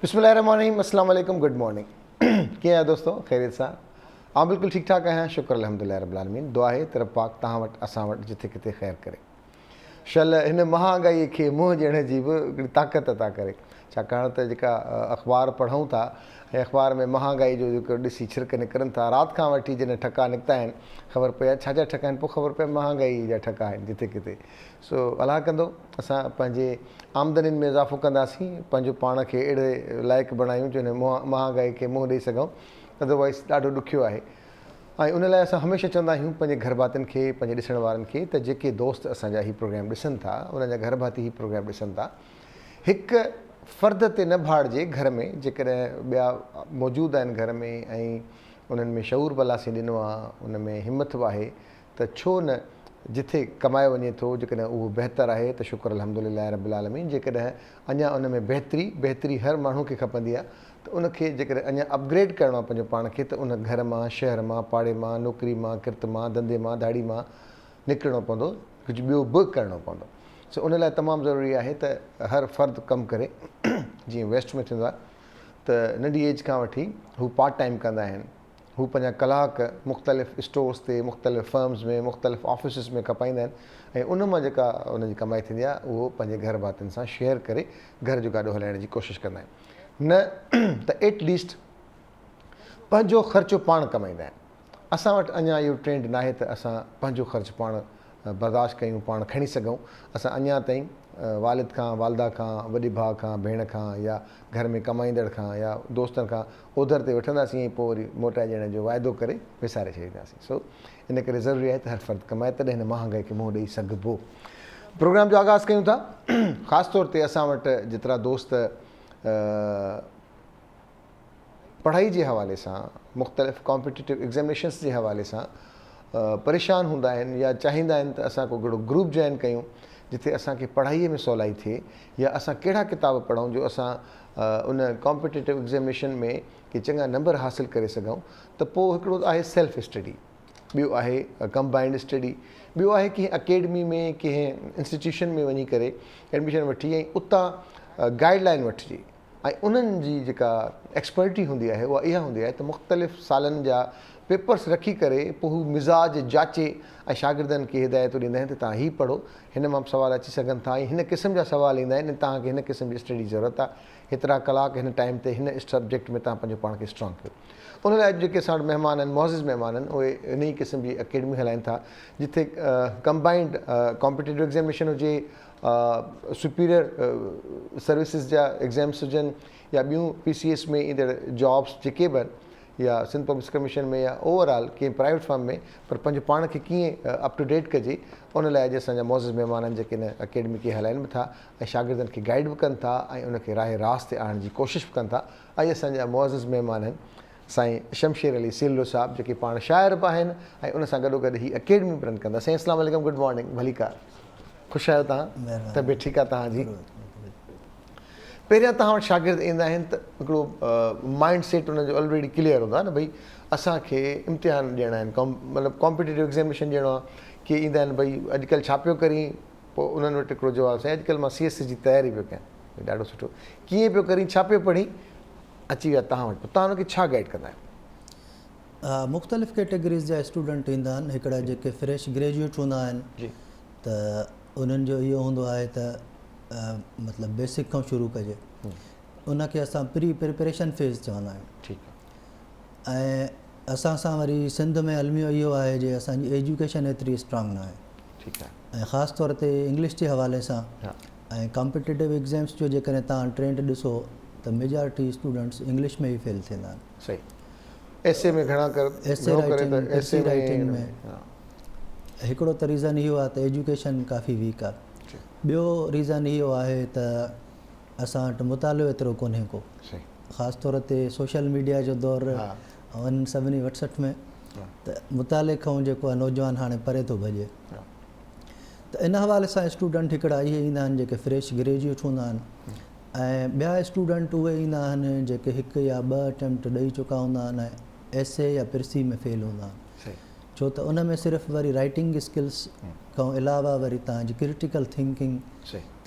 بسم الله الرحمن الرحيم السلام عليڪم گڊ مارننگ ڪيئن آهيو دوستو خيريت سان آئون بلڪل ٺيڪ ٺاڪ آهيان شڪر الحمدلله رب العالمين دعا آهي ته رب پاڪ توهان وٽ اسان وٽ جٿي ڪٿي خير ڪري شل هن مهانگائي کي منهن ڏيڻ جي به هڪڙي طاقت عطا ڪري ڇاڪاڻ ته جيڪا اخبار پڙهون ٿا ۽ اخبار ۾ مهانگائي جو جيڪو ڏسي ڇرڪ نڪرن ٿا رات کان وٺي جڏهن ٺڪا نڪتا آهن خبر پئي آهي ڇا جا ٺڪا آهن پوء خبر پئي مهانگائي جا ٺڪا آهن جٿي ڪٿي سو الله ڪندو اسان پنهنجي آمدنين ۾ اضافو ڪنداسين پنهنجو پاڻ کي اهڙي لائق بڻايون جو هن مهانگائي کي منهن ڏئي سگهون ادروائز ڏاڍو ڏکيو آهي ۽ ان لاء اسان هميشه چوندا آهيون پنهنجي گهر ڀاتين کي پنهنجي ڏسڻ وارن کي ته جيڪي دوست اسان جا هي پروگرام ڏسن ٿا انهن جا گهر ڀاتي هي پروگرام ڏسن ٿا هڪ فرد تي نه ڀاڙجي گهر ۾ جيڪڏهن ٻيا موجود آهن گهر ۾ ۽ انهن ۾ شعور به الله سائين ڏنو آهي ان ۾ همٿ به آهي ته ڇو نه جٿي ڪمايو وڃي ٿو جيڪڏهن اهو بهتر آهي ته شڪر الحمد لله رب العالمين جيڪڏهن اڃا ان ۾ بهتري بهتري هر ماڻهو کي کپندي آهي ته ان کي جيڪڏهن اڃا اپگريڊ ڪرڻو آهي پنهنجو پاڻ کي ته ان گهر مان شهر مان پاڙي مان نوڪري مان ڪرت مان ڌنڌي مان ڌاڙي مان نڪرڻو پوندو ڪجهه ٻيو به ڪرڻو پوندو سو ان لاء تمام ضروري آهي ته هر فرد ڪم ڪري جيئن ويسٽ ۾ ٿيندو آهي ته ننڍي ايج کان وٺي هو پارٽ ٽائيم ڪندا آهن هو پنهنجا ڪلاڪ مختلف اسٽورز تي، مختلف فرمز ۾، مختلف آفيسز ۾ کپائيندا آهن ۽ ان مان جيڪا انهن جي ڪمائي ٿيندي آهي اهو پنهنجي گهر ڀاتين سان شيئر ڪري گهر جو گاڏو هلائڻ جي ڪوشش ڪندا آهن نه ته ايٽ ليسٽ پنهنجو خرچو پاڻ ڪمائيندا آهن. اسان وٽ اڃا اهو ٽرينڊ ناهي ته اسان پنهنجو خرچ پاڻ برداشت ڪيون پاڻ کڻي سگهون اسان اڃا تائين والد کان والده کان وڏي ڀاء کان ڀيڻ کان يا گهر ۾ ڪمائيندڙ کان يا دوستن کان اوڌر تي وٺنداسين ۽ پوء وري موٽائي ڏيڻ جو واعدو ڪري وساري ڇڏينداسين سو ان ڪري ضروري آهي ته هر فرد ڪمائي تڏهن هن مهانگائي کي منهن ڏئي سگهبو پروگرام جو آغاز ڪيون ٿا خاص طور تي اسان وٽ جيترا دوست پڙهائي جي حوالي سان مختلف ڪامپيٽيٽو ايگزامينيشنس جي حوالي سان پريشان هوندا آهن يا چاهيندا آهن ته اسان ڪو ڪهڙو گروپ جوائن ڪيون جتي اسان کي پڙهائي ۾ سولائي ٿئي يا اسان ڪهڙا ڪتاب پڙهون جو اسان ان ڪامپيٽيٽو ايگزامينيشن ۾ ڪي چڱا نمبر حاصل ڪري سگهون ته پوء هڪڙو آهي سيلف اسٽڊي ٻيو آهي ڪمبائنڊ اسٽڊي ٻيو آهي ڪنهن اڪيڊمي ۾ ڪنهن انسٽيٽيوشن ۾ وڃي ڪري ايڊميشن وٺي ۽ اتان گائيڊ لائن وٺجي ۽ انهن جي جيڪا ايڪسپرٽي هوندي آهي اها اها هوندي آهي ته مختلف سالن جا پيپرس رکي ڪري پوء هو مزاج جاچي ۽ شاگردن کي هدايتون ڏيندا آهن ته توهان هي پڙهو هن مان به سوال اچي سگهن ٿا ۽ هن قسم جا سوال ايندا آهن ۽ توهان کي هن قسم جي اسٽڊي جي ضرورت آهي هيترا ڪلاڪ هن ٽائيم تي هن سبجيڪٽ ۾ توهان پنهنجو پاڻ کي اسٽرانگ ڪيو ان لاء اڄ جيڪي اسان وٽ مهمان آهن معزز مهمان آهن اهي انهي قسم جي اڪيڊمي هلائين ٿا جتي ڪمبائنڊ ڪامپيٽيٽو ايگزامينيشن هجي سپيريئر سروسز جا ايگزامس هجن يا ٻيون پي سي ايس ۾ ايندڙ جابس جيڪي به آهن يا سنڌ پبلڪ ڪميشن ۾ يا اوور آل ڪنهن پرائيويٽ فرم ۾ پر پنهنجو پاڻ کي ڪيئن اپ ٽو ڊيٽ ڪجي ان لاء اڄ اسان جا معزز مهمان آهن جيڪي ان اڪيڊمي کي هلائين به ٿا ۽ شاگردن کي گائيڊ به ڪن ٿا ۽ ان کي راهه راست تي آڻڻ جي ڪوشش به ڪن ٿا اڄ اسان جا معزز مهمان آهن سائين شمشير علي سيلرو صاحب جيڪي پاڻ شاعر به آهن ۽ ان سان گڏو گڏ هي اڪيڊمي به رن ڪندا سائين اسلام عليڪم گڊ مارننگ ڀليڪار خوش آهيو توهان طبيعت ٺيڪ آهي توهان جي پهريان توهان وٽ شاگرد ايندا آهن ته هڪڙو مائنڊ سيٽ انهن جو الريڊي ڪليئر هوندو آهي نه ڀئي اسان کي امتحان ڏيڻا آهن مطلب ڪامپيٽيٽو ايگزامينيشن ڏيڻو آهي ڪي ايندا آهن ڀئي اڄڪلهه ڇا پيو ڪرين پوء انهن وٽ هڪڙو جواب سائين اڄڪلهه مان سي ايس جي تياري پيو ڪيان ڏاڍو سٺو ڪيئن پيو ڪرين ڇا پيو پڙهين اچي ويا توهان وٽ پوء توهان انهن کي ڇا گائيڊ ڪندا آهيو؟ مختلف ڪيٽيگريز جا اسٽوڊنٽ ايندا آهن هڪڙا جيڪي فريش گريجوئيٽ هوندا آهن ته انهن جو اهو هوندو آهي ته مطلب بيسڪ کان شروع ڪجي ان کي اسان پري پريپريشن فيز چوندا آهيون ٺيڪ ۽ اسان سان وري سنڌ ۾ الميو اهو آهي جي اسان جي ايجوڪيشن ايتري اسٽرانگ نه آهي ٺيڪ آهي ۽ خاص طور تي انگلش جي حوالي سان ۽ ڪامپيٽيٽو ايگزامس جو جيڪڏهن توهان ٽرينڊ ڏسو ته ميجارٽي اسٽوڊنٽس انگلش ۾ ئي فيل ٿيندا آهن. صحيح ايسي ۾ گهڻا ڪر ايسي رائٽنگ ايسي رائٽنگ ۾ هڪڙو ته ريزن اهو آهي ته ايجوڪيشن ڪافي ويڪ آهي ٻيو ريزن اهو آهي ته اسان وٽ مطالعو ايترو ڪونهي ڪو خاص طور تي سوشل ميڊيا جو دور انهن سڀني وٽسٽ ۾ ته مطالعي کان جيڪو آهي نوجوان هاڻي پري ٿو ڀڄي ته ان حوالي سان اسٽوڊنٽ هڪڙا اهي ايندا آهن جيڪي فريش گريجوئيٽ هوندا آهن ۽ ٻيا اسٽوڊنٽ اهي ايندا آهن جيڪي هڪ يا ٻه اٽيمپٽ ڏئي چڪا هوندا آهن ۽ ايسي يا پرسي ۾ فيل هوندا آهن. ڇو ته ان ۾ صرف وري رائٽنگ اسڪلس کان علاوه وري توهان جي ڪرٽيڪل ٿنڪنگ،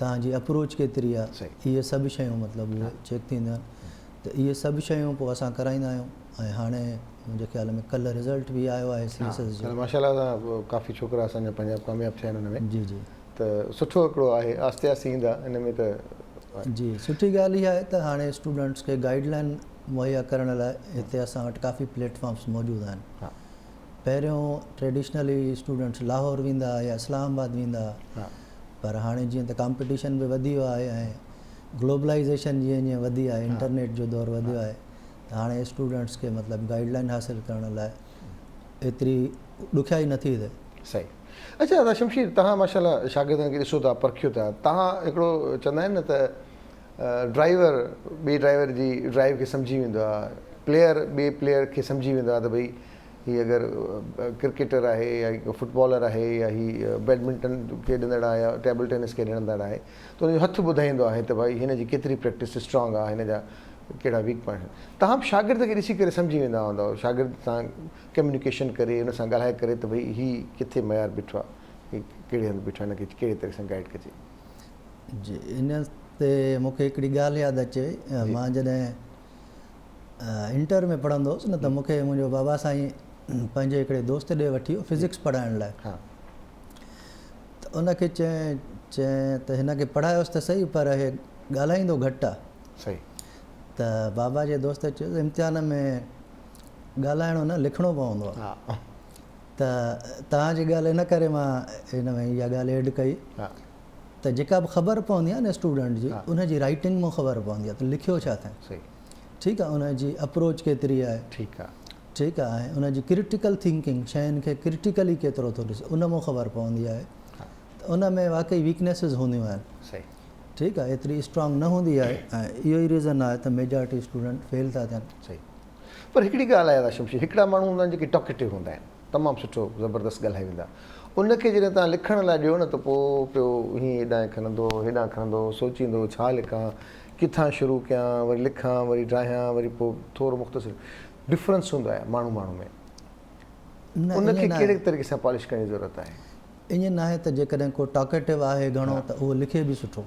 توهان جي اپروچ ڪيتري آهي، اهي سڀ شيون مطلب اهي چيڪ ٿينديون آهن ته اهي سڀ شيون پوء اسان ڪرائيندا آهيون ۽ هاڻي منهنجي خيال ۾ ڪلهه رزلٽ به آيو آهي سي ايس ايس جو. ماشاء الله ڪافي ڇوڪرا اسان جا پنهنجا ڪامياب ٿيا آهن ان ۾. جي جي. ته سٺو هڪڙو آهي آهستي آهستي ايندا ان ۾ ته. جي سٺي ڳالهه اها آهي ته هاڻي اسٽوڊنٽس کي گائيڊ لائين مهيا ڪرڻ لاء هتي اسان وٽ ڪافي پليٽ فارمس موجود آهن. پهريون ٽريڊيشنلي اسٽوڊنٽس لاهور ويندا يا اسلام آباد ويندا پر هاڻي جيئن ته ڪامپيٽيشن به وڌي ويو آهي ۽ گلوبلائيزيشن جيئن جيئن وڌي آهي انٽرنيٽ جو دور وڌيو آهي ته هاڻي اسٽوڊنٽس کي مطلب گائيڊ لائين حاصل ڪرڻ لاء ايتري ڏکيائي نٿي ٿئي. صحيح اڇا ادا شمشير توهان ماشاءالله شاگردن کي ڏسو ٿا پرکيو ٿا توهان هڪڙو چوندا آهن نه ته ڊرائيور ٻئي ڊرائيور جي ڊرائيو کي سمجهي ويندو آهي پليئر ٻئي پليئر کي سمجهي ويندو آهي ته ڀئي هي اگر ڪرڪيٽر آهي يا هي فٽبالر آهي يا هي بيڊمنٽن کيڏندڙ آهي يا ٽيبل ٽينس کيڏندڙ آهي ته ان جو هٿ ٻڌائيندو آهي ته ڀائي هن جي ڪيتري پريڪٽس اسٽرانگ آهي هن جا ڪهڙا ويڪ پوائنٽ آهن توهان به شاگرد کي ڏسي ڪري سمجهي ويندا هوندؤ شاگرد سان ڪميونيڪيشن ڪري ان سان ڳالهائي ڪري ته ڀئي هي ڪٿي معيار بيٺو آهي هي ڪهڙي هنڌ بيٺو آهي هن کي ڪهڙي طريقي سان گائيڊ ڪجي. جي ان تي مون کي هڪڙي ڳالهه ياد اچي وئي مان جڏهن انٽر ۾ پڙهندو هوس نه ته مون کي منهنجو بابا سائين پنهنجي هڪڙي دوست ڏي وٺي ويو فزڪس پڙهائڻ لاء ته ان کي چئين چئين ته هن کي پڙهايوس ته صحيح پر هي ڳالهائيندو گهٽ آهي صحيح ته بابا جي دوست چيس امتحان ۾ ڳالهائڻو نه لکڻو پوندو آهي ته توهان جي ڳالهه ان ڪري مان هن ۾ اها ڳالهه ايڊ ڪئي ته جيڪا به خبر پوندي آهي نه اسٽوڊنٽ جي ان جي رائٽنگ مان خبر پوندي آهي ته لکيو ڇا اٿائين ٺيڪ آهي ان جي اپروچ ڪيتري آهي ٺيڪ آهي ٺيڪ آهي ۽ ان جي ڪرٽيڪل ٿنڪنگ شين کي ڪرٽيڪلي ڪيترو ٿو ڏسي ان مان خبر پوندي آهي ته ان ۾ واقعي ويڪنيسز هونديون آهن ٺيڪ آهي ايتري اسٽرانگ نه هوندي آهي ۽ اهو ئي ريزن آهي ته ميجارٽي اسٽوڊنٽ فيل ٿا ٿين. صحيح پر هڪڙي ڳالهه آهي ادا شمشير هڪڙا ماڻهو هوندا آهن جيڪي ٽاڪيٽو هوندا آهن تمام سٺو زبردست ڳالهائي ويندا ان کي جڏهن توهان لکڻ لاء ڏيو نه ته پوء پيو هيئن هيڏانهن کڻندو هيڏانهن کڻندو سوچيندو ڇا لکان ڪٿان شروع ڪيان وري لکان وري ڊاهيان وري پوء ٿورو مختصر ڊفرنس هوندو آهي ماڻهو ماڻهو ۾ نه ان ائين کي ناهي. ڪهڙي طريقي سان پالش ڪرڻ جي ضرورت آهي. ائين ناهي ته جيڪڏهن ڪو ٽاڪيٽو آهي گهڻو ته اهو لکي به سٺو.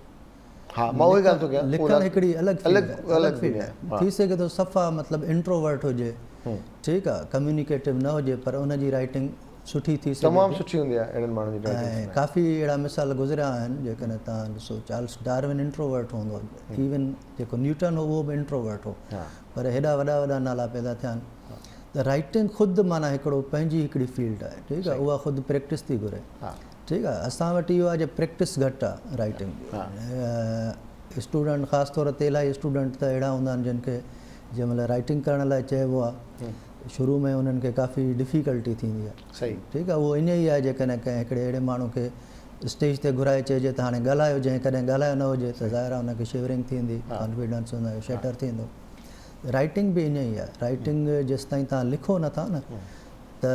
ها مان اهي ڳالهه ٿو ڪيان. لکڻ هڪڙي الڳ فيلڊ آهي الڳ فيلڊ آهي ٿي سگهي ٿو صفا مطلب انٽروورٽ هجي ٺيڪ آهي ڪميونيڪيٽو نه هجي پر ان جي رائٽنگ سٺي ٿي سگهي تمام سٺي هوندي آهي اهڙن ماڻهن جي رائٽنگ ۽ ڪافي اهڙا مثال گذريا آهن جيڪڏهن توهان ڏسو چارلس ڊارون انٽروورٽ هوندو هو ايون جيڪو نيوٽن هو اهو به انٽروورٽ هو پر هيڏا وڏا وڏا نالا پيدا ٿيا آهن ته رائٽنگ خود معنيٰ هڪڙو پنهنجي هڪڙي فيلڊ آهي ٺيڪ آهي اها خود پريڪٽس ٿي گهري ٺيڪ آهي اسان وٽ اهو آهي جو پريڪٽس گهٽ آهي رائٽنگ جي اسٽوڊنٽ خاص طور تي الاهي اسٽوڊنٽ ته اهڙا هوندا آهن جن کي جنهن مهل رائٽنگ ڪرڻ لاء چئبو آهي شروع ۾ انهن کي ڪافي ڊفيڪلٽي ٿيندي آهي ٺيڪ آهي اهو ائين ئي آهي جيڪڏهن ڪنهن هڪڙي اهڙي ماڻهو کي اسٽيج تي گهرائي چئجي ته هاڻي ڳالهايو جنهن ڪڏهن ڳالهايو نه هجي ته ظاهر آهي ان کي شيورنگ ٿيندي ڪانفيڊنس ان جو شيٽر ٿيندو رائٽنگ به ائين ئي آهي رائٽنگ جيستائين توهان لکو نٿا نه ته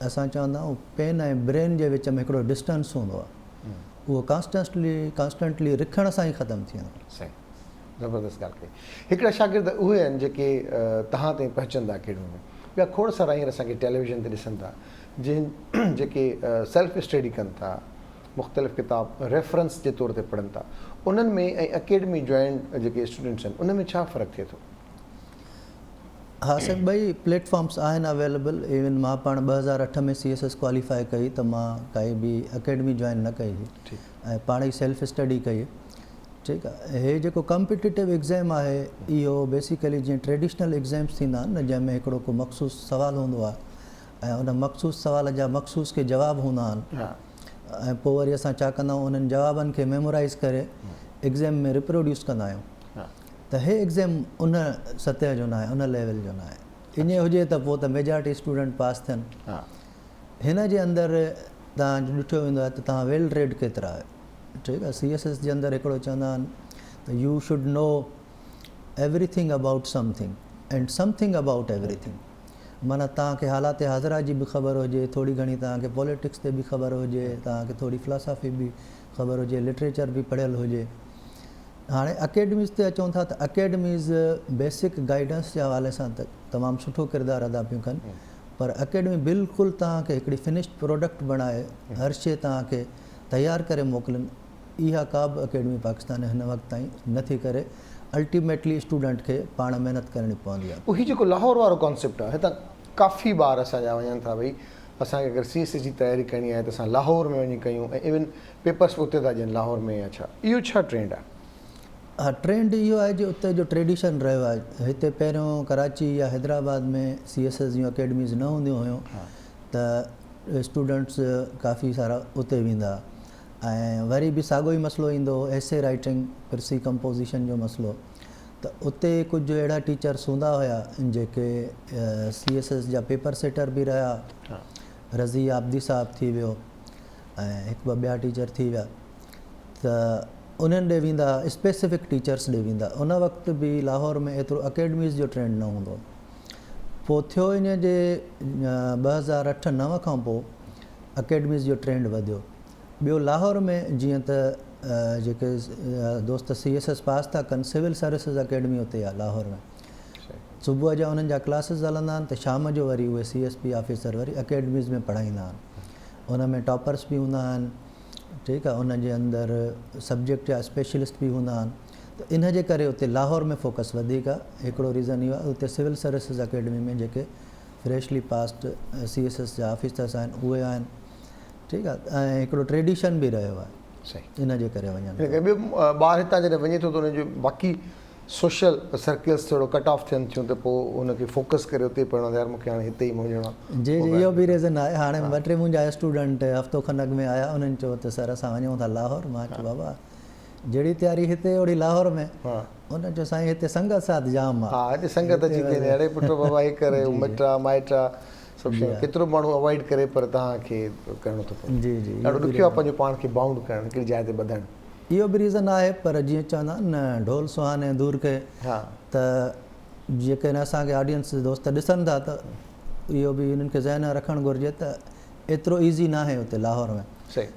اسان چوندا آهيون پين ۽ برين جي وچ ۾ هڪڙو ڊسٽنس هوندو آهي اهو ڪانسٽنٽلي ڪانسٽنٽلي رکڻ سان ئي ختم ٿي ويندو. صحيح زبردست ڳالهه ڪئي. هڪڙا شاگرد اهي آهن جيڪي توهان تائين پهچن ٿا اڪيڊمي ۾ ٻيا کوڙ سارا هينئر اسان کي ٽيليويزن تي ڏسن ٿا جن جيڪي سيلف اسٽڊي ڪن ٿا مختلف ڪتاب ريفرنس جي طور تي پڙهن ٿا انهن ۾ ۽ اڪيڊمي جوائنڊ جيڪي اسٽوڊنٽس آهن انهن ۾ ڇا فرق ٿئي ٿو؟ ها سائين ٻئي پليٽ فارمس آهن اويليبل ايون مان پاڻ 2008 ۾ سي ايس ايس ڪواليفائي ڪئي ته مان ڪائي به اڪيڊمي جوائن نه ڪئي هئي ۽ پاڻ ئي سيلف اسٽڊي ڪئي ٺيڪ آهي هي جيڪو ڪمپيٽيٽو ايگزام آهي اهو بيسيڪلي جيئن ٽريڊيشنل ايگزامس ٿيندا آهن نه جنهن ۾ هڪڙو ڪو مخصوص سوال هوندو آهي ۽ ان مخصوص سوال جا مخصوص ڪي جواب هوندا آهن ۽ پوء وري اسان ڇا ڪندا آهيون انهن جوابن کي ميمورائز ڪري ايگزام ۾ ريپروڊيوس ڪندا آهيون ته هي ايگزيم ان سطح جو ناهي ان ليول جو ناهي ائين هجي ته پوء ته ميجارٽي اسٽوڊنٽ پاس ٿين هن جي اندر توهان جو ڏٺو ويندو آهي ته توهان ويل ريڊ ڪيترا آهيو ٺيڪ آهي سي ايس ايس جي اندر هڪڙو چوندا آهن ته you should know everything about something and something about everything معنيٰ توهان کي حالات حاضره جي به خبر هجي ٿوري گهڻي توهان کي پوليٽڪس تي به خبر هجي توهان کي ٿوري فلاسافي به خبر هجي لٽريچر به پڙهيل هجي هاڻي اڪيڊميز تي اچون ٿا ته اڪيڊميز بيسڪ گائيڊنس جي حوالي سان ته تمام سٺو ڪردار ادا پيون ڪن پر اڪيڊمي بلڪل توهان کي هڪڙي فنشڊ پروڊڪٽ بڻائي هر شيء توهان کي تيار ڪري موڪلين اها ڪا به اڪيڊمي پاڪستان ۾ هن وقت تائين نه ٿي ڪري الٽيميٽلي اسٽوڊنٽ کي پاڻ محنت ڪرڻي پوندي آهي. پوء هي جيڪو لاهور وارو ڪانسيپٽ آهي هتان ڪافي ٻار اسان جا وڃن ٿا ڀئي اسان کي اگر سي ايس ايس جي تياري ڪرڻي آهي ته اسان لاهور ۾ وڃي ڪيون ۽ ايون پيپرس به اتي ٿا ڏين لاهور ۾ يا ڇا اهو ڇا ٽرينڊ آهي؟ ها ٽرينڊ اهو آهي جو اتي جو ٽريڊيشن رهيو آهي هتي پهريون ڪراچي يا حيدرآباد ۾ سي ايس ايس جون اڪيڊميز نه هونديون هيون ته اسٽوڊنٽس ڪافي سارا اتي ويندا ۽ وري به ساڳو ئي مسئلو ايندو هو ايسي رائيٽنگ پرسي ڪمپوزيشن جو مسئلو ته اتي ڪجهه اهڙا ٽيچرس هوندا هيا جيڪي سي ايس ايس جا پيپر سيٽر به رهيا رضي عابدي صاحب ٿي ويو ۽ هڪ ٻه ٻيا ٽيچر ٿي ويا ته انهن ڏي ويندا ها اسپيسفڪ ٽيچرس ڏي ويندا ان وقت به لاهور ۾ ايترو اڪيڊميز جو ٽرينڊ نه هوندو هو پوء ٿيو ائين جي 2008 9 کان پوء اڪيڊميز جو ٽرينڊ وڌيو ٻيو لاهور ۾ جيئن ته جيڪي دوست سي ايس ايس پاس ٿا ڪن سول سروسز اڪيڊمي اتي آهي لاهور ۾ صبح جا انهن جا ڪلاسز هلندا آهن ته شام جو وري اهي سي ايس پي آفيسر وري اڪيڊميز ۾ پڙهائيندا آهن ان ۾ ٽاپرس به هوندا آهن ٺيڪ آ ان جي اندر سبجيڪٽ جا اسپيشلسٽ به هوندا آهن ته ان جي ڪري اتي لاهور ۾ فوڪس وڌيڪ آ هڪڙو ريزن اهو آ اتي سول سروسز اڪيڊمي ۾ جيڪي فريشلي پاسڊ سي ايس ايس جا آفيسرس آهن اهي آهن ٺيڪ آ ۽ هڪڙو ٽريڊيشن به رهيو آهي ان جي ڪري وڃن ٿا. ٻيو ٻار هتان جڏهن وڃي ٿو ته ان جو باقي سوشل سرڪلز ٿورو ڪٽ آف ٿين ٿيون ته پوء ان کي فوڪس ڪري اتي پڙهڻو آهي يار مون کي هاڻي هتي ئي وڃڻو آهي. جي جي اهو به ريزن آهي هاڻي ٻه ٽي منهنجا اسٽوڊنٽ هفتو کن اڳ ۾ آيا انهن چيو ته سر اسان وڃون ٿا لاهور مان چيو بابا جهڙي تياري هتي اوڙي لاهور ۾ انهن چيو سائين هتي سنگت ساٿ جام آهي. ها هتي سنگت اچي ٿي وڃي اڙي پٽ بابا هي ڪر مٽ آ مائٽ آ سڀ شيون ڪيترو به ماڻهو اوائڊ ڪري پر توهان کي ڪرڻو ٿو پوي جي جي ڏاڍو ڏکيو آهي پنهنجو پاڻ کي بائونڊ ڪرڻ هڪڙي جاء تي ٻڌڻ. اهو به ريزن آهي پر جيئن چوندا آهن نه ڍول سهاني دور کي ته جيڪڏهن اسان کي آڊينس دوست ڏسن ٿا ته اهو به انهن کي ذهن ۾ رکڻ گهرجي ته ايترو ايزي ناهي اتي لاهور ۾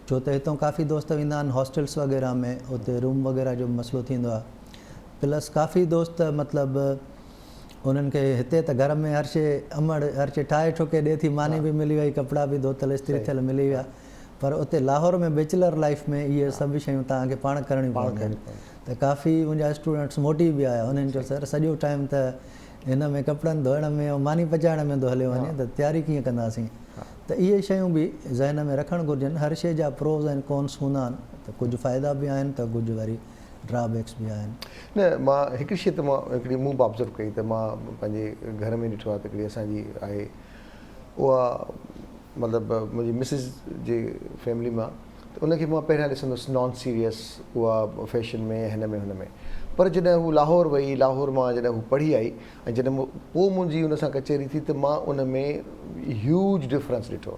ڇو ته هتون ڪافي دوست ويندا آهن هاسٽلس وغيره ۾ اتي روم وغيره جو به مسئلو ٿيندو آهي پلس ڪافي دوست مطلب انهن کي هتي ته گهر ۾ هر شي امڙ هر شي ٺاهي ٺوڪي ڏي ٿي ماني به ملي وئي ڪپڙا به ڌوتل استري ٿيل ملي ويا پر اتي لاهور ۾ بيچلر لائيف ۾ اهي سڀ شيون توهان کي پاڻ ڪرڻيون پونديون آهن ته ڪافي منهنجا اسٽوڊنٽس موٽي به آيا انهن چيو سر سڄو ٽائيم ته هن ۾ ڪپڙن ڌوئڻ ۾ ۽ ماني پچائڻ ۾ ٿو هليو وڃي ته تياري ڪيئن ڪنداسين ته اهي شيون به ذهن ۾ رکڻ گهرجن هر شي جا پروز ۽ ڪونس هوندا آهن ته ڪجهه فائدا به آهن ته ڪجهه وري ڊرا بيڪس به آهن. نه مان هڪڙي شي ته مان هڪڙي مون به آبزرو ڪئي ته مان پنهنجي گهر ۾ ڏٺو آهي ته هڪڙي اسان جي آهي اها مطلب منهنجي مسز جي فيملي مان ته ان کي مان پهريان ڏسندو هوس نان سيريس اها فيشن ۾ هن ۾ هن ۾ پر جڏهن هو لاهور وئي لاهور مان جڏهن هو پڙهي آئي ۽ جڏهن پوء منهنجي ان سان ڪچهري ٿي ته مان ان ۾ هيوج ڊفرنس ڏٺو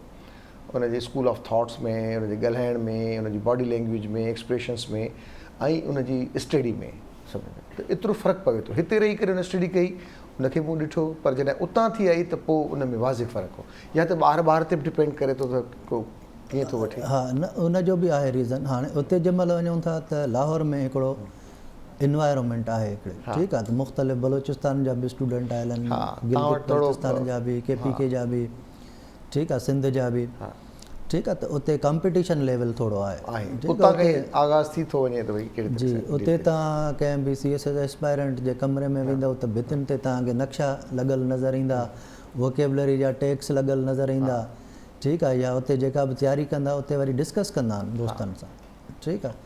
ان جي اسڪول آف ٿاٽس ۾ ان جي ڳالهائڻ ۾ ان جي باڊي لينگويج ۾ ايڪسپريشنس ۾ ۽ ان جي اسٽڊي ۾ سڀ ته ايترو فرق پوي ٿو هتي رهي ڪري ان اسٽڊي ڪئي ان کي مون ڏٺو پر جڏهن اتان ٿي آئي ته پوء ان ۾ واضح فرق هو يا ته ٻار ٻار تي به ڊپينڊ ڪري ٿو ته ڪو ڪيئن ٿو وٺي. ها نه ان جو به آهي ريزن هاڻي اتي جنهن مهل وڃون ٿا ته لاهور ۾ هڪڙو انوائرومينٽ آهي هڪڙي ٺيڪ آهي ته مختلف بلوچستان جا به اسٽوڊنٽ آيل آهن گلگت بلتستان جا به ڪي پي ڪي جا به ٺيڪ آهي سنڌ جا به ٺيڪ آهي ته اتي ڪامپيٽيشن ليول ٿورو آهي اتان کان آغاز ٿي ٿو وڃي ته ڀئي ڪهڙي جي اتي توهان ڪنهن به سي ايس ايس اسپائرنٽ جي ڪمري ۾ ويندؤ ته ڀتين تي توهان کي نقشا لڳل نظر ايندا ووڪيبلري جا ٽيڪس لڳل نظر ايندا ٺيڪ آهي يا اتي جيڪا به تياري ڪندا اتي وري ڊسڪس ڪندا آهن دوستن سان ٺيڪ آهي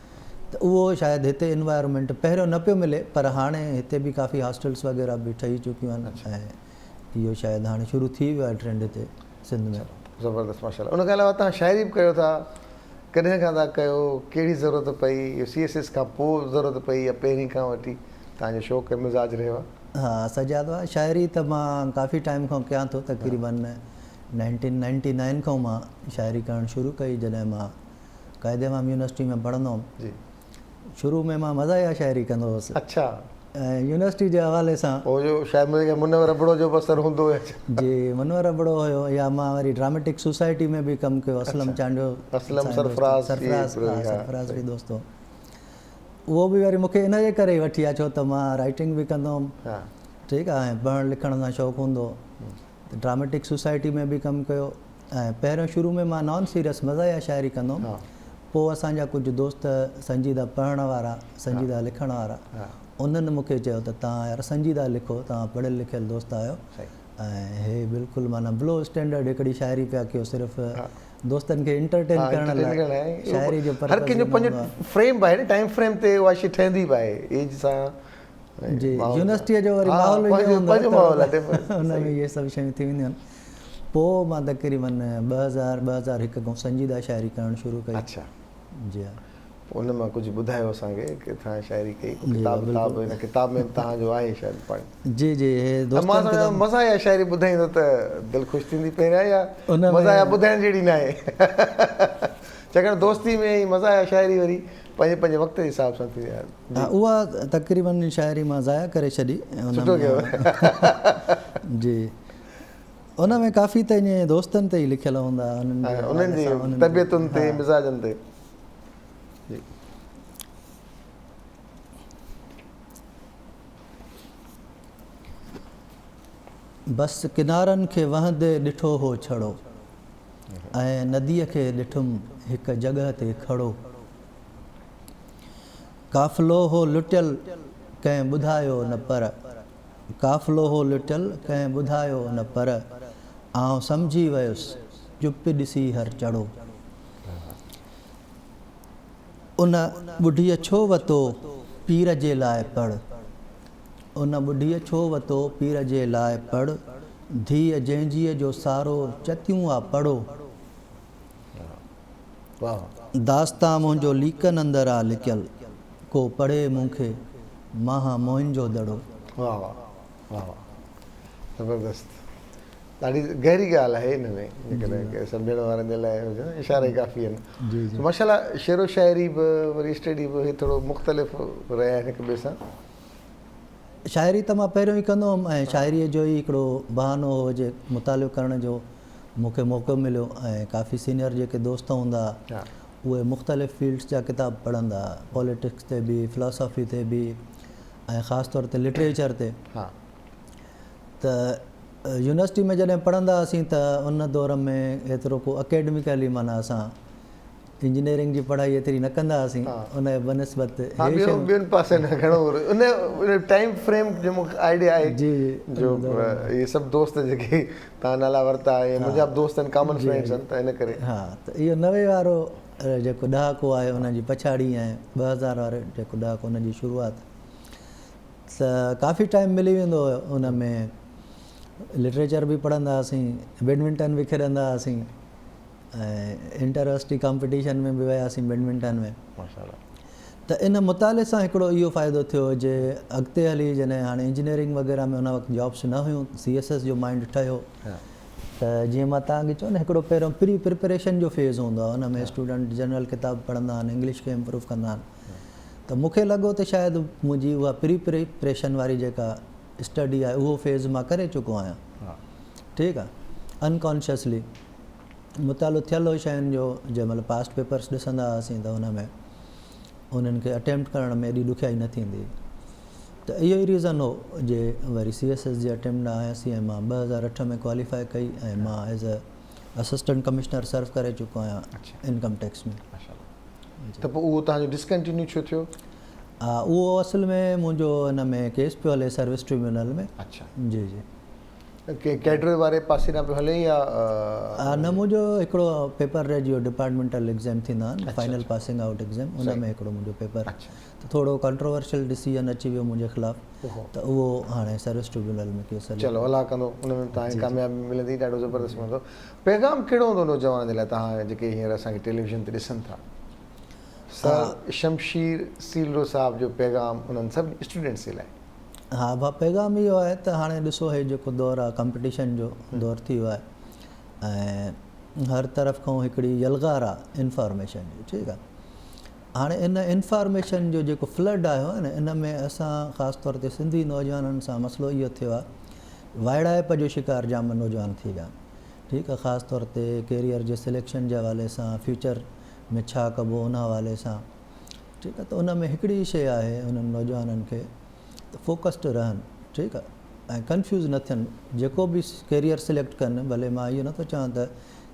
ته اهو شايد هتي انوائرمينٽ پهريون نه پيو ملي پر هاڻي هتي به ڪافي هاسٽلس وغيره به ٺهي چڪيون آهن ۽ اهو شايد هاڻي شروع ٿي ويو آهي ٽرينڊ هتي سنڌ ۾. زبردست ماشاءالله ان کان علاوه توهان شاعري به ڪيو ٿا ڪڏهن کان ٿا ڪيو ڪهڙي ضرورت پئي اهو سي ايس ايس کان پوء ضرورت پئي يا پهرين کان وٺي توهان جو شوق ۽ مزاج رهيو آهي. ها سجاد ڀاء شاعري ته مان ڪافي ٽائيم کان ڪيان ٿو تقريبن نائنٽين نائنٽي نائن کان مان شاعري ڪرڻ شروع ڪئي جڏهن مان قائد عوام يونيورسٽي ۾ پڙهندو هوم جي شروع ۾ مان مزاحيه شاعري ڪندو هوس اڇا ۽ يونيورسٽي جي حوالي سان پوء جو شايد منهنجي خيال منور ابڙو جو به اثر هوندو يا ڇا جي منور ابڙو هيو يا مان وري ڊراميٽڪ سوسائٽي ۾ به ڪم ڪيو اسلم چانڊيو اسلم سرفراز سرفراز ها سرفراز به دوست هو اهو به وري مونکي ان جي ڪري ئي وٺي آيا ڇو ته مان رائٽنگ به ڪندو هوم ٺيڪ آهي ۽ پڙهڻ لکڻ سان شوق هوندو هو. ته ڊراميٽڪ سوسائٽي ۾ به ڪم ڪيو ۽ پهريون شروع ۾ مان نان سيريس مزاحيه شاعري ڪندو هوم پوء اسان جا ڪجهه دوست سنجيده پڙهڻ وارا سنجيده لکڻ وارا انهن مون کي چيو ته توهان يار سنجيده لکو توهان پڙهيل لکيل دوست آهيو ۽ هي بلڪل معنيٰ بلو اسٽينڊرڊ هڪڙي شاعري پيا ڪيو صرف دوستن کي انٽرٽين ڪرڻ لاء شاعري جو پرپز هر ڪنهن جو پنهنجو فريم به آهي نه ٽائيم فريم تي اها شي ٺهندي به آهي ايج سان جي يونيورسٽيء جو وري ماحول ئي ٻيو هوندو آهي ان ۾ اهي سڀ شيون ٿي وينديون آهن پوء مان تقريبن 2000 2001 کان سنجيده شاعري ڪرڻ شروع ڪئي اڇا جي ها پوء ان مان ڪجهه ٻڌايو اسان کي ڪٿان شاعري ڪئي ڪو ڪتاب وتاب هن ڪتاب ۾ به توهان جو آهي شايد پاڻ جي جي هي دوستن مان سمجهان مزاحيه شاعري ٻڌائيندو ته دل خوش ٿيندي پهريان يا مزاحيه ٻڌائڻ جهڙي ناهي ڇاڪاڻ دوستي ۾ هي مزاحيه شاعري وري پنهنجي پنهنجي وقت جي حساب سان ٿيندي آهي ها اها تقريبن شاعري مان ضايع ڪري ڇڏي سٺو ڪيو جي ان ۾ ڪافي ته ائين دوستن تي ئي لکيل هوندا انهن جي طبيعتن تي مزاجن تي جي. بس ڪنارن کي وهندي ڏٺو هو ڇڙو ۽ نديء کي ڏٺم هڪ جڳهه تي کڙو. قافلو هو لٽيل ڪنهن ٻڌايو نه پر قافلو هو لٽيل ڪنهن ٻڌايو نه پر آئون سمجهي ويس چپ ڏسي هر چڙو. ان ٻڍيء ڇو وتو پير جي لاء پڙ. ان ٻڍيء ڇو وتو پير جي لاء پڙ. ڌيء جنهن جو سارو چتيون آ پڙو. داستان منهنجو ليڪن اندر آ لڪيل. ڪو پڙهي مون کي مان هان موهن جو دڙو. واه واه واه واه زبردست. ڏاڍي گهري ڳالهه آهي ان ۾ جيڪڏهن ڪنهن سمجهڻ وارن جي لاء هجي نه اشارا ئي ڪافي آهن سو ماشاء الله شعر و شاعري به وري اسٽڊي به هي ٿورو مختلف رهيا آهن هڪ ٻئي سان. شاعري ته مان پهريون ئي ڪندو هوم ۽ شاعريء جو ئي هڪڙو بهانو هو جي مطالعو ڪرڻ جو مون کي موقعو مليو ۽ ڪافي سينئر جيڪي دوست هوندا اهي مختلف فيلڊس جا ڪتاب پڙهندا پوليٽڪس تي به فلاسافي تي به ۽ خاص طور تي لٽريچر تي ته يونيورسٽي ۾ جڏهن پڙهندا هئاسين ته ان دور ۾ ايترو ڪو اڪيڊميڪلي معنيٰ اسان انجنيئرنگ جي پڙهائي ايتري نه ڪندا هئاسين ان جي بنسبت ها ٻين پاسي نه گهڻو ان ٽائيم فريم جو مون کي آئيڊيا آهي جي جو اهي سڀ دوست جيڪي توهان نالا ورتا ۽ منهنجا به دوست آهن ڪامن فرينڊس آهن ته ان ڪري ها ته اهو 90 وارو جيڪو ڏهاڪو آهي ان جي پڇاڙي ۽ 2000 وارو جيڪو ڏهاڪو ان جي شروعات ته ڪافي ٽائيم ملي ويندو هيو ان ۾ لٽريچر به پڙهندا هئاسين بيڊمنٽن به کيڏندا هئاسين ۽ انٽر يونيورسٽي ڪامپيٽيشن ۾ به وياسين بيڊمنٽن ۾ ته ان مطالعي سان هڪڙو اهو فائدو ٿيو جي اڳتي هلي جڏهن هاڻي انجنيئرنگ وغيره ۾ ان وقت جابس نه هيون سي ايس ايس جو مائنڊ ٺهيو ته جيئن مان توهان کي چيو نه هڪڙو پهريون پري پريپريشن جو فيز هوندو آهي ان ۾ اسٽوڊنٽ جنرل ڪتاب پڙهندا آهن انگلش کي امپروو ڪندا آهن ته مون کي لڳو ته شايد منهنجي اها پري پريپريشن واري جيڪا اسٽڊي آهي اهو فيز مان ڪري چڪو آهيان ٺيڪ آهي انڪانشسلي مطالعو ٿيل هو شين جو جنهن مهل پاسٽ پيپرس ڏسندا هئاسين ته ان ۾ انهن کي اٽيمپٽ ڪرڻ ۾ ايڏي ڏکيائي نه ٿيندي ته اهو ئي ريزن هو جي وري سي ايس ايس جي اٽيمپٽ ڏانهن آياسين ۽ مان 2008 ۾ ڪواليفائي ڪئي ۽ مان ايز اي اسسٽنٽ ڪمشنر سرو ڪري چڪو آهيان انڪم ٽيڪس ۾. ته پوء اهو توهان جو ڊسڪنٽينيو ڇو ٿيو؟ اهو اصل ۾ منهنجو ان ۾ ڪيس پيو هلي سروس ٽربيونل ۾. اڇا. جي جي. ڪيڊر واري پاسي ڏانهن پيو هلي يا؟ نه منهنجو هڪڙو پيپر رهجي ويو ڊپارٽمينٽل ايگزام ٿيندا آهن فائنل پاسنگ آئوٽ ايگزام ان ۾ هڪڙو منهنجو پيپر ته ٿورو ڪنٽروورشل ڊسيزن اچي ويو منهنجي خلاف ته اهو هاڻي سروس ٽربيونل ۾ ڪيس هلي. چلو الله ڪندو ان ۾ به توهان کي ڪاميابي ملندي ڏاڍو زبردست هوندو. پيغام ڪهڙو هوندو نوجوانن جي لاء توهان جيڪي هينئر اسان کي ٽيليويزن تي ڏسن ٿا سر شمشير سيلرو صاحب جو پيغام انهن سڀني اسٽوڊنٽس جي لاء. ها ڀا پيغام اهو آهي ته هاڻي ڏسو هي جيڪو دور آهي ڪمپٽيشن جو دور ٿي ويو آهي ۽ هر طرف کان هڪڙي يلغار آهي انفارميشن جي ٺيڪ آهي هاڻي ان انفارميشن جو جيڪو فلڊ آيو آهي نه ان ۾ اسان خاص طور تي سنڌي نوجوانن سان مسئلو اهو ٿيو آهي وائڙائپ جو شڪار جام نوجوان ٿي ويا آهن ٺيڪ آهي خاص طور تي ڪيريئر جي سليڪشن جي حوالي سان فيوچر ۾ ڇا ڪبو ان حوالي سان ٺيڪ آهي ته ان ۾ هڪڙي شيء آهي انهن نوجوانن کي ته فوڪسڊ رهن ٺيڪ آهي ۽ ڪنفيوز نه ٿين جيڪو به ڪيريئر سليڪٽ ڪن ڀلي مان اهو نٿو چوان ته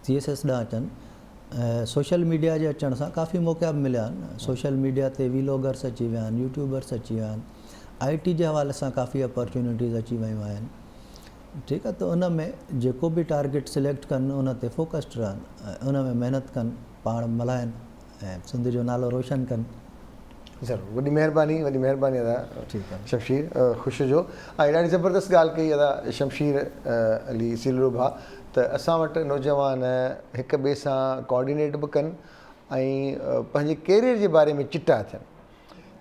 سي ايس ايس ڏانهن اچن سوشل ميڊيا جي اچڻ سان ڪافي موقعا به مليا آهن سوشل ميڊيا تي ويلوگرس اچي ويا آهن يوٽيوبرس اچي ويا آهن آئي ٽي جي حوالي سان ڪافي اپرچونيٽيز اچي ويون آهن ٺيڪ آهي ته ان ۾ جيڪو به ٽارگيٽ سليڪٽ ڪن ان تي فوڪسڊ رهن ان ۾ محنت ڪن پاڻ ملهائن ۽ سنڌ جو نالو روشن ڪن. ضرور وڏي مهرباني وڏي مهرباني ادا شمشير خوش هجو ۽ ڏاڍي زبردست ڳالهه ڪئي ادا شمشير علي سيلرو ڀاء ته اسان وٽ نوجوان هڪ ٻئي سان ڪوآرڊينيٽ به ڪن ۽ پنهنجي ڪيريئر جي باري ۾ چٽا ٿين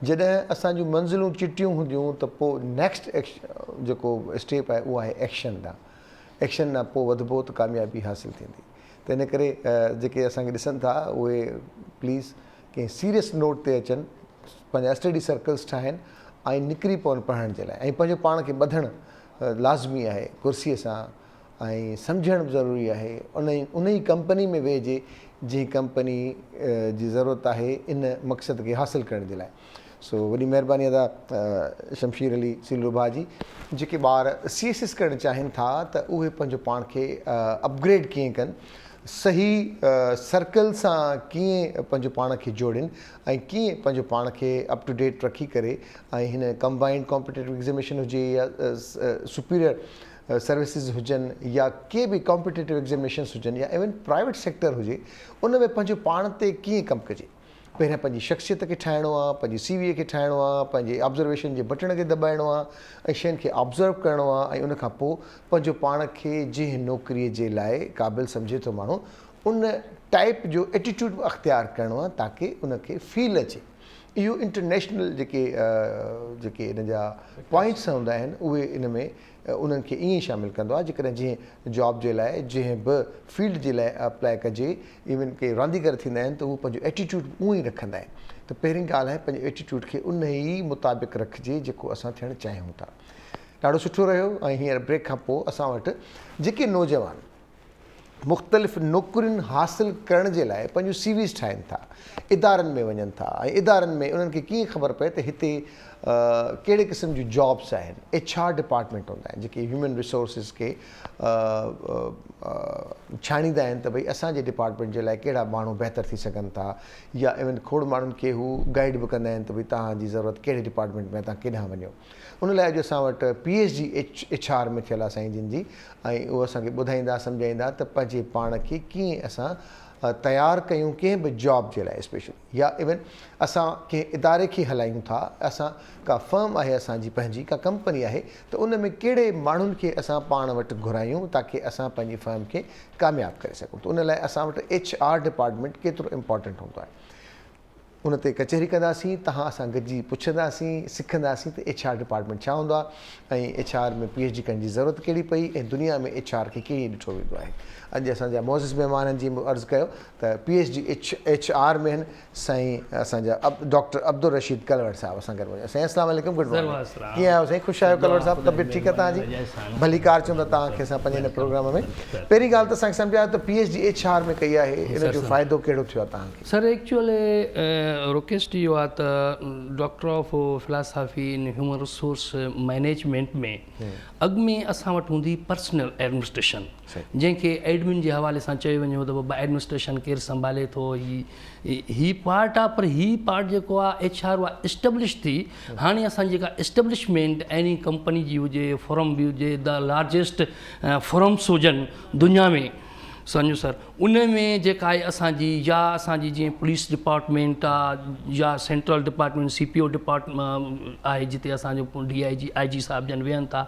جڏهن اسان جون منزلون چٽيون هونديون ته پوء نيڪسٽ جيڪو اسٽيپ آهي اهو آهي ايڪشن ڏانهن ايڪشن ڏانهن پوء وڌبو ته ڪاميابي حاصل ٿيندي ته ان ڪري جيڪي اسان کي ڏسن ٿا اهي پليز ڪنهن سيريس نوٽ تي اچن پنهنجا اسٽڊي سرڪلس ٺاهن ۽ نڪري پون پڙهڻ جي لاء ۽ پنهنجو پاڻ کي ٻڌڻ لازمي آهي ڪرسي سان ۽ سمجهڻ به ضروري آهي ان ان ئي ڪمپني ۾ ويهجي جنهن ڪمپني جي ضرورت آهي ان مقصد کي حاصل ڪرڻ جي لاء سو وڏي مهرباني ادا شمشير علي سيلرو ڀاء جي. جيڪي ٻار سي ايس ايس ڪرڻ چاهين ٿا ته اهي پنهنجو پاڻ کي اپگريڊ ڪيئن ڪن، صحيح سرڪل سان ڪيئن پنهنجو پاڻ کي جوڙين ۽ ڪيئن پنهنجو پاڻ کي اپ ٽو ڊيٽ رکي ڪري ۽ هن ڪمبائنڊ ڪامپيٽيٽو ايگزيميشن هجي يا سپيريئر سروسز هجن يا ڪي به ڪامپيٽيٽو ايگزيميشنس هجن يا ايون پرائيويٽ سيڪٽر هجي ان ۾ پنهنجو پاڻ تي ڪيئن ڪم ڪجي. پهريان پنهنجي شخصيت کي ٺاهڻو آ، پنهنجي سي وي کي ٺاهڻو آ، پنهنجي آبزرويشن جي بٽڻ کي دٻائڻو آ ۽ شين کي آبزرو ڪرڻو آ ۽ ان کان پوء پنهنجو پاڻ کي جنهن نوڪري جي لاء قابل سمجهي ٿو ماڻهو ان ٽائيپ جو ايٽيٽيوڊ به اختيار ڪرڻو آ تاڪه ان کي فيل اچي. اهو انٽرنيشنل جيڪي جيڪي ان جا پوائنٽس هوندا آهن اهي ان ۾ انهن کي ائين ئي شامل ڪندو آهي جيڪڏهن جنهن جاب جي لاء جنهن به فيلڊ جي لاء اپلاء ڪجي ايون ڪي رانديگر ٿيندا آهن ته هو پنهنجو ايٽيٽيوڊ به اونئن ئي رکندا آهن ته پهرين ڳالهه آهي پنهنجي ايٽيٽيوڊ کي ان ئي مطابق رکجي جيڪو اسان ٿيڻ چاهيون ٿا ڏاڍو سٺو رهيو ۽ هينئر بريڪ کان پوء اسان وٽ جيڪي نوجوان مختلف نوڪرين حاصل ڪرڻ جي لاء پنهنجون سي ويز ٺاهين ٿا، ادارن ۾ وڃن ٿا ۽ ادارن ۾ انهن کي ڪيئن خبر پئي ته هتي ڪهڙي قسم جون جابس آهن، ايڇ آر ڊپارٽمينٽ هوندا آهن جيڪي هيومن ريسورسز کي ڇاڻيندا آهن ته ڀئي اسان جي ڊپارٽمينٽ جي لاء ڪهڙا ماڻهو بهتر ٿي سگهن ٿا يا ايون کوڙ ماڻهن کي هو گائيڊ به ڪندا آهن ته ڀئي توهان جي ضرورت ڪهڙي ڊپارٽمينٽ ۾ آهي توهان ڪيڏانهن وڃو. ان لاء اڄ اسان وٽ P H D H R ۾ ٿيل آهي سائين جن جي ۽ اهو اسان کي ٻڌائيندا سمجهائيندا ته پنهنجي پاڻ کي ڪيئن اسان تيار ڪيون ڪنهن به جاب جي لاء اسپيشلي يا ايون اسان ڪنهن اداري کي هلايون ٿا اسان ڪا فرم آهي اسان جي پنهنجي ڪا ڪمپني آهي ته ان ۾ ڪهڙي ماڻهن کي اسان پاڻ وٽ گهرايون تاڪي اسان پنهنجي فرم کي ڪامياب ڪري سگهون ته ان لاء اسان وٽ ايڇ آر ڊپارٽمينٽ ڪيترو امپارٽنٽ هوندو آهي ان تي ڪچهري ڪنداسين، توهان اسان گڏجي پڇنداسين، سکنداسين ته ايڇ آر ڊپارٽمينٽ ڇا هوندو آهي ۽ H R ۾ P H D ڪرڻ جي ضرورت ڪهڙي پئي ۽ دنيا ۾ ايڇ آر کي ڪيئن ڏٺو ويندو آهي. اڄ اسان جا معزز مهمان آهن جيئن مون عرض ڪيو ته P H D H R ۾ آهن سائين اسان جا ڊاڪٽر عبدالرشيد ڪلوڙ صاحب اسان گڏ موجود آهن. سائين السلام عليڪم گڊ مارننگ ڪيئن آهيو سائين خوش آهيو ڪلوڙ صاحب طبيعت ٺيڪ آهي توهان جي ڀليڪار چون ٿا توهان کي اسان پنهنجي هن پروگرام ۾ پهرين ڳالهه ته اسان کي سمجهايو ته P H D H R ۾ ڪئي آهي ان جو فائدو ڪهڙو ٿيو آهي توهان کي. سر ايڪچوئلي رڪويسٽ اهو آهي ته doctor of philosophy in human resource management ۾ اڳ ۾ اسان وٽ هوندي پرسنل ايڊمنسٽريشن جنهن کي ايڊمن جي حوالي سان چيو وڃي ته بابا ايڊمنسٽريشن ڪير سنڀالي ٿو هي هي پارٽ آهي پر هي پارٽ جيڪو آهي ايڇ آر اها اسٽيبلش ٿي هاڻي اسان جيڪا اسٽيبلشمينٽ ايني ڪمپني جي هجي فرم به هجي the largest firms هجن دنيا ۾ سمجهو سر ان ۾ جيڪا آهي اسان جي يا اسان جي جيئن پوليس ڊپارٽمينٽ آ يا central department C P O department آهي جتي اسان جو ڊي I جي آء جي صاحب جن ويهن ٿا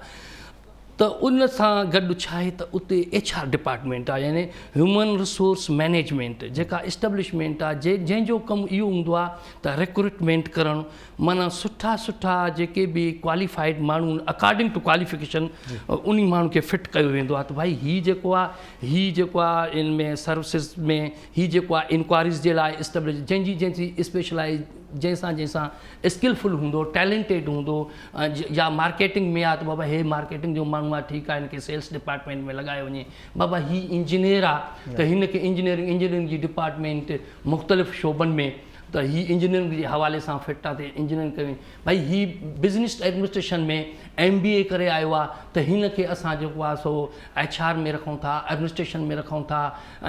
ته ان سان گڏ ڇا آهي ته اتي ايڇ آر ڊپارٽمينٽ آ يعني هيومن ريسورس مينيجمينٽ جيڪا اسٽيبلشمينٽ آ جنهن جو ڪم اهو هوندو آ ته ريڪروٽمينٽ ڪرڻ معنيٰ سٺا سٺا جيڪي به ڪواليفائيڊ ماڻهو اڪارڊنگ ٽو ڪواليفڪيشن انهي ماڻهن کي فٽ ڪيو ويندو آهي ته ڀائي هي جيڪو آهي هي جيڪو آهي ان ۾ سروسز ۾ هي جيڪو آهي انڪوائريز جي لاء اسٽيبلش جنهن جي جنهن جي اسپيشلائز جنهن سان جنهن سان اسڪلفل هوندو ٽيلنٽيڊ هوندو يا مارڪيٽنگ ۾ آهي ته بابا هي مارڪيٽنگ جو ماڻهو آهي ٺيڪ آهي هن کي سيلس ڊپارٽمينٽ ۾ لڳايو وڃي بابا هي انجنيئر آهي ته هن کي انجنيئرنگ انجنيئرنگ جي ڊپارٽمينٽ مختلف شعبن ۾ ته هي انجنيئرنگ جي حوالي سان فٽ آ ته انجنيئرنگ ڪري ڀئي هي بزنس ايڊمنسٽريشن ۾ ايم بي اي ڪري آيو آ ته هن کي اسان جيڪو آ سو ايڇ آر ۾ رکون ٿا ايڊمنسٽريشن ۾ رکون ٿا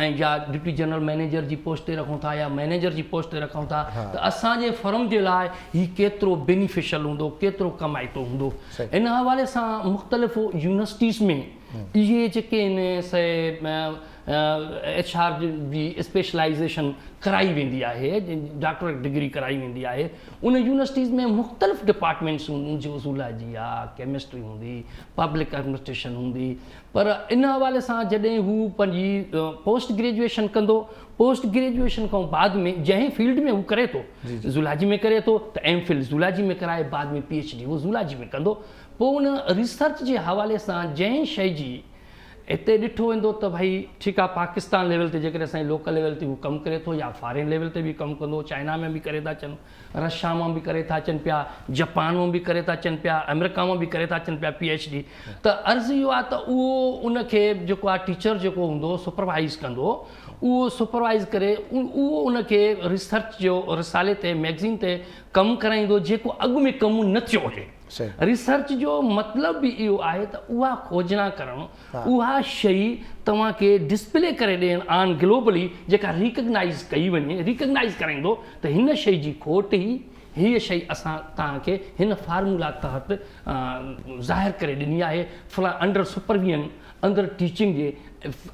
۽ يا ڊپٽي جنرل مئنيجر جي پوسٽ تي رکون ٿا يا مئنيجر جي پوسٽ تي رکون ٿا ته اسان جي فرم جي لاء هي ڪيترو بينيفيشل هوندو ڪيترو ڪمائتو هوندو ان حوالي سان مختلف يونيورسٽيز ۾ اهي جيڪي آهن سي ايڇ آر جي اسپيشلائيزيشن ڪرائي ويندي آهي ڊاڪٽريٽ ڊگري ڪرائي ويندي آهي ان يونيورسٽيز ۾ مختلف ڊپارٽمينٽس هونديون جيئن زولاجي آ ڪيمسٽري هوندي پبلڪ ايڊمنسٽريشن هوندي پر ان حوالي سان جڏهن هو پنهنجي پوسٽ گريجوئيشن ڪندو پوسٽ گريجوئيشن کان بعد ۾ جنهن فيلڊ ۾ هو ڪري ٿو زولاجي ۾ ڪري ٿو ته ايم فل زولاجي ۾ ڪرائي بعد ۾ پي ايڇ ڊي هو زولاجي ۾ ڪندو پوء ان ريسرچ جي حوالي سان جنهن شيء جي هتي ڏٺو ويندو ته ڀئي ٺيڪ آ پاڪستان ليول تي جيڪڏهن اسان جي لوڪل ليول تي هو ڪم ڪري ٿو يا فارين ليول تي به ڪم ڪندو چائنا ۾ به ڪري ٿا اچن رشيا مان به ڪري ٿا اچن پيا جپان مان به ڪري ٿا اچن پيا آمريڪا مان به ڪري ٿا اچن پيا پي ايڇ ڊي ته عرض اهو آ ته اهو ان کي جيڪو آ ٽيچر جيڪو هوندو سپروائز ڪندو اهو سپروائز ڪري اهو ان کي ريسرچ جو رسالي تي ميگزين تي ڪم ڪرائيندو جيڪو اڳ ۾ ڪم نه ٿيو هجي. ريسرچ جو مطلب به اهو آهي ته اها کوجنا ڪرڻ، اها شئي توهان کي ڊسپلي ڪري ڏيڻ آن گلوبلي جيڪا ريڪگنائيز ڪئي وڃي، ريڪگنائيز ڪرائيندو ته هن شئي جي کوٽ هئي، هيء شئي اسان توهان کي هن فارمولا تحت ظاهر ڪري ڏني آهي، فلان انڊر سپرويزن، اندر ٽيچنگ جي،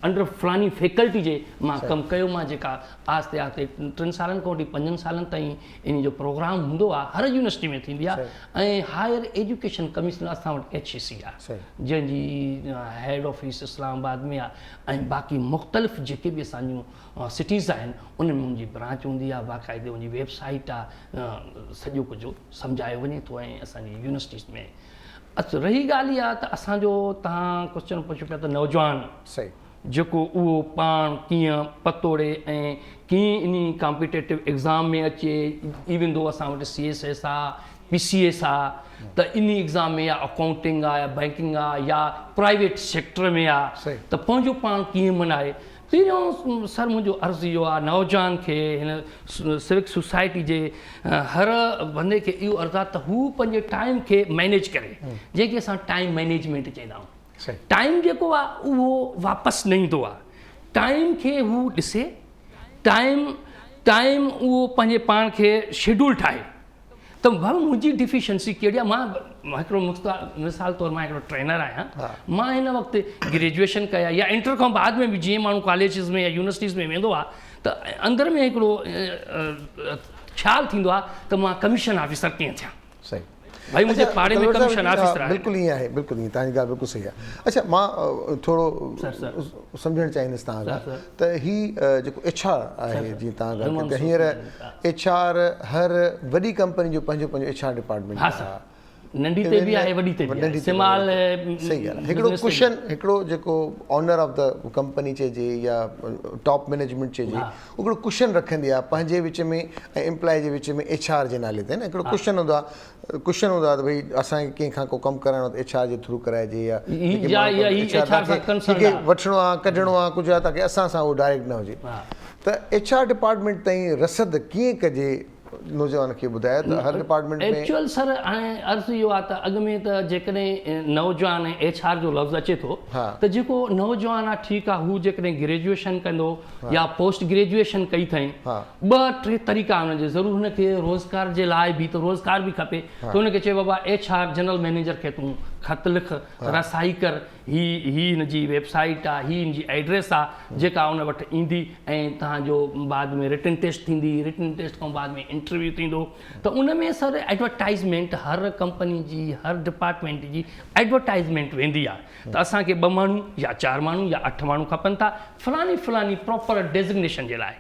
انڊر فلاني فيڪلٽي جي مان ڪم ڪيو مان جيڪا آهستي آهستي ٽن سالن کان وٺي پنجن سالن تائين ان جو پروگرام هوندو آهي هر يونيورسٽي ۾ ٿيندي آهي ۽ هائر ايجوڪيشن ڪميشن اسان وٽ ايڇ اي سي آهي جنهن جي هيڊ آفيس اسلام آباد ۾ آهي ۽ باقي مختلف جيڪي به اسان جون سٽيز آهن ان ۾ ان جي برانچ هوندي آهي باقاعدي ان جي ويب سائيٽ آهي سڄو ڪجهه سمجهايو وڃي ٿو ۽ اسان جي يونيورسٽيز ۾ اچ رهي ڳالهه اها ته اسان جو تهان ڪوشچن پڇيو پيا ته نوجوان صحيح جيڪو اهو پاڻ ڪيئن پتوڙي ۽ ڪيئن انهي ڪامپيٽيٽو ايگزام ۾ اچي ايون دو اسان وٽ سي ايس ايس آ پي سي ايس آ ته انهي ايگزام ۾ يا اڪائونٽنگ آ يا بينڪنگ آ يا پرائيويٽ سيڪٽر ۾ آ ته پنهنجو پاڻ ڪيئن منائي پهريون سر منهنجو عرض اهو آ نوجوان کي هن سوڪ سوسائٽي جي هر بندي کي اهو عرض آ ته هو پنهنجي ٽائيم کي مئنيج ڪري جنهن کي اسان ٽائيم مئنيجمينٽ چئيندا آهيون ٽائيم جيڪو آ اهو واپس نه ايندو آ ٽائيم کي هو ڏسي ٽائيم ٽائيم اهو پنهنجي پاڻ کي شيڊول ٺاهي ته ڀاء منهنجي ڊفيشنسي ڪهڙي آهي مان هڪڙو مثال طور مان هڪڙو ٽرينر آهيان مان هن وقت گريجوئيشن ڪئي آهي يا انٽر کان بعد ۾ به جيئن ماڻهو ڪاليجز ۾ يا يونيورسٽيز ۾ ويندو آهي ته اندر ۾ هڪڙو خيال ٿيندو آهي ته مان ڪميشن آفيسر ڪيئن ٿيان صحيح ڀائي منهنجي پاڙي ۾ ڪميشن آفيسر آهي. بلڪل ائين آهي بلڪل ائين توهان جي ڳالهه بلڪل صحيح آهي اڇا مان ٿورو سمجهڻ چاهيندس توهان کان ته هي جيڪو ايڇ آر آهي جيئن توهان ڳالهه ڪئي ته هينئر ايڇ آر هر وڏي ڪمپني جو پنهنجو پنهنجو ايڇ آر ڊپارٽمينٽ آهي ننڍي تي به آهي وڏي تي به آهي سمال صحيح ڳالهه آهي هڪڙو ڪشن هڪڙو جيڪو آنر آف the company چئجي يا ٽاپ مئنيجمينٽ چئجي هڪڙو ڪشن رکندي آهي پنهنجي وچ ۾ ۽ امپلائي جي وچ ۾ ايڇ آر جي نالي تي نه هڪڙو ڪشن هوندو آهي ڪشن هوندو آهي ته ڀئي اسان کي ڪنهن کان ڪو ڪم ڪرائڻو ته ايڇ آر جي ٿرو ڪرائجي يا جيڪي ماڻهو وٺڻو آهي ڪڍڻو آهي ڪجهه آهي تاڪي اسان سان اهو ڊائريڪٽ نه هجي ته ايڇ آر ڊپارٽمينٽ تائين رسد ڪيئن ڪجي نوجوان کي ٻڌايو ته هر ڊپارٽمينٽ ۾ ايڪچوئل سر هاڻي عرض اهو آهي ته اڳ ۾ ته جيڪڏهن نوجوان ۽ ايڇ آر جو لفظ اچي ٿو ته جيڪو نوجوان آهي ٺيڪ آهي هو جيڪڏهن گريجوئيشن ڪندو يا پوسٽ گريجوئيشن ڪئي اٿائين ٻه ٽي طريقا هن جي ضرور هن کي روزگار جي لاء به ته روزگار به کپي ته هن کي چئي بابا ايڇ آر جنرل مئنيجر کي تون خط لک رسائي ڪر هي هي هن جي ويب سائيٽ آ هي هن جي ايڊريس آ جيڪا ان وٽ ايندي ۽ توهان جو بعد ۾ رٽن ٽيسٽ ٿيندي رٽن ٽيسٽ کان بعد ۾ انٽرويو ٿيندو ته ان ۾ سر ايڊورٽائزمينٽ هر ڪمپني جي هر ڊپارٽمينٽ جي ايڊورٽائزمينٽ ويندي آ ته اسان کي ٻه ماڻهو يا چار ماڻهو يا اٺ ماڻهو کپن ٿا فلاني فلاني پراپر ڊيزگنيشن جي لاء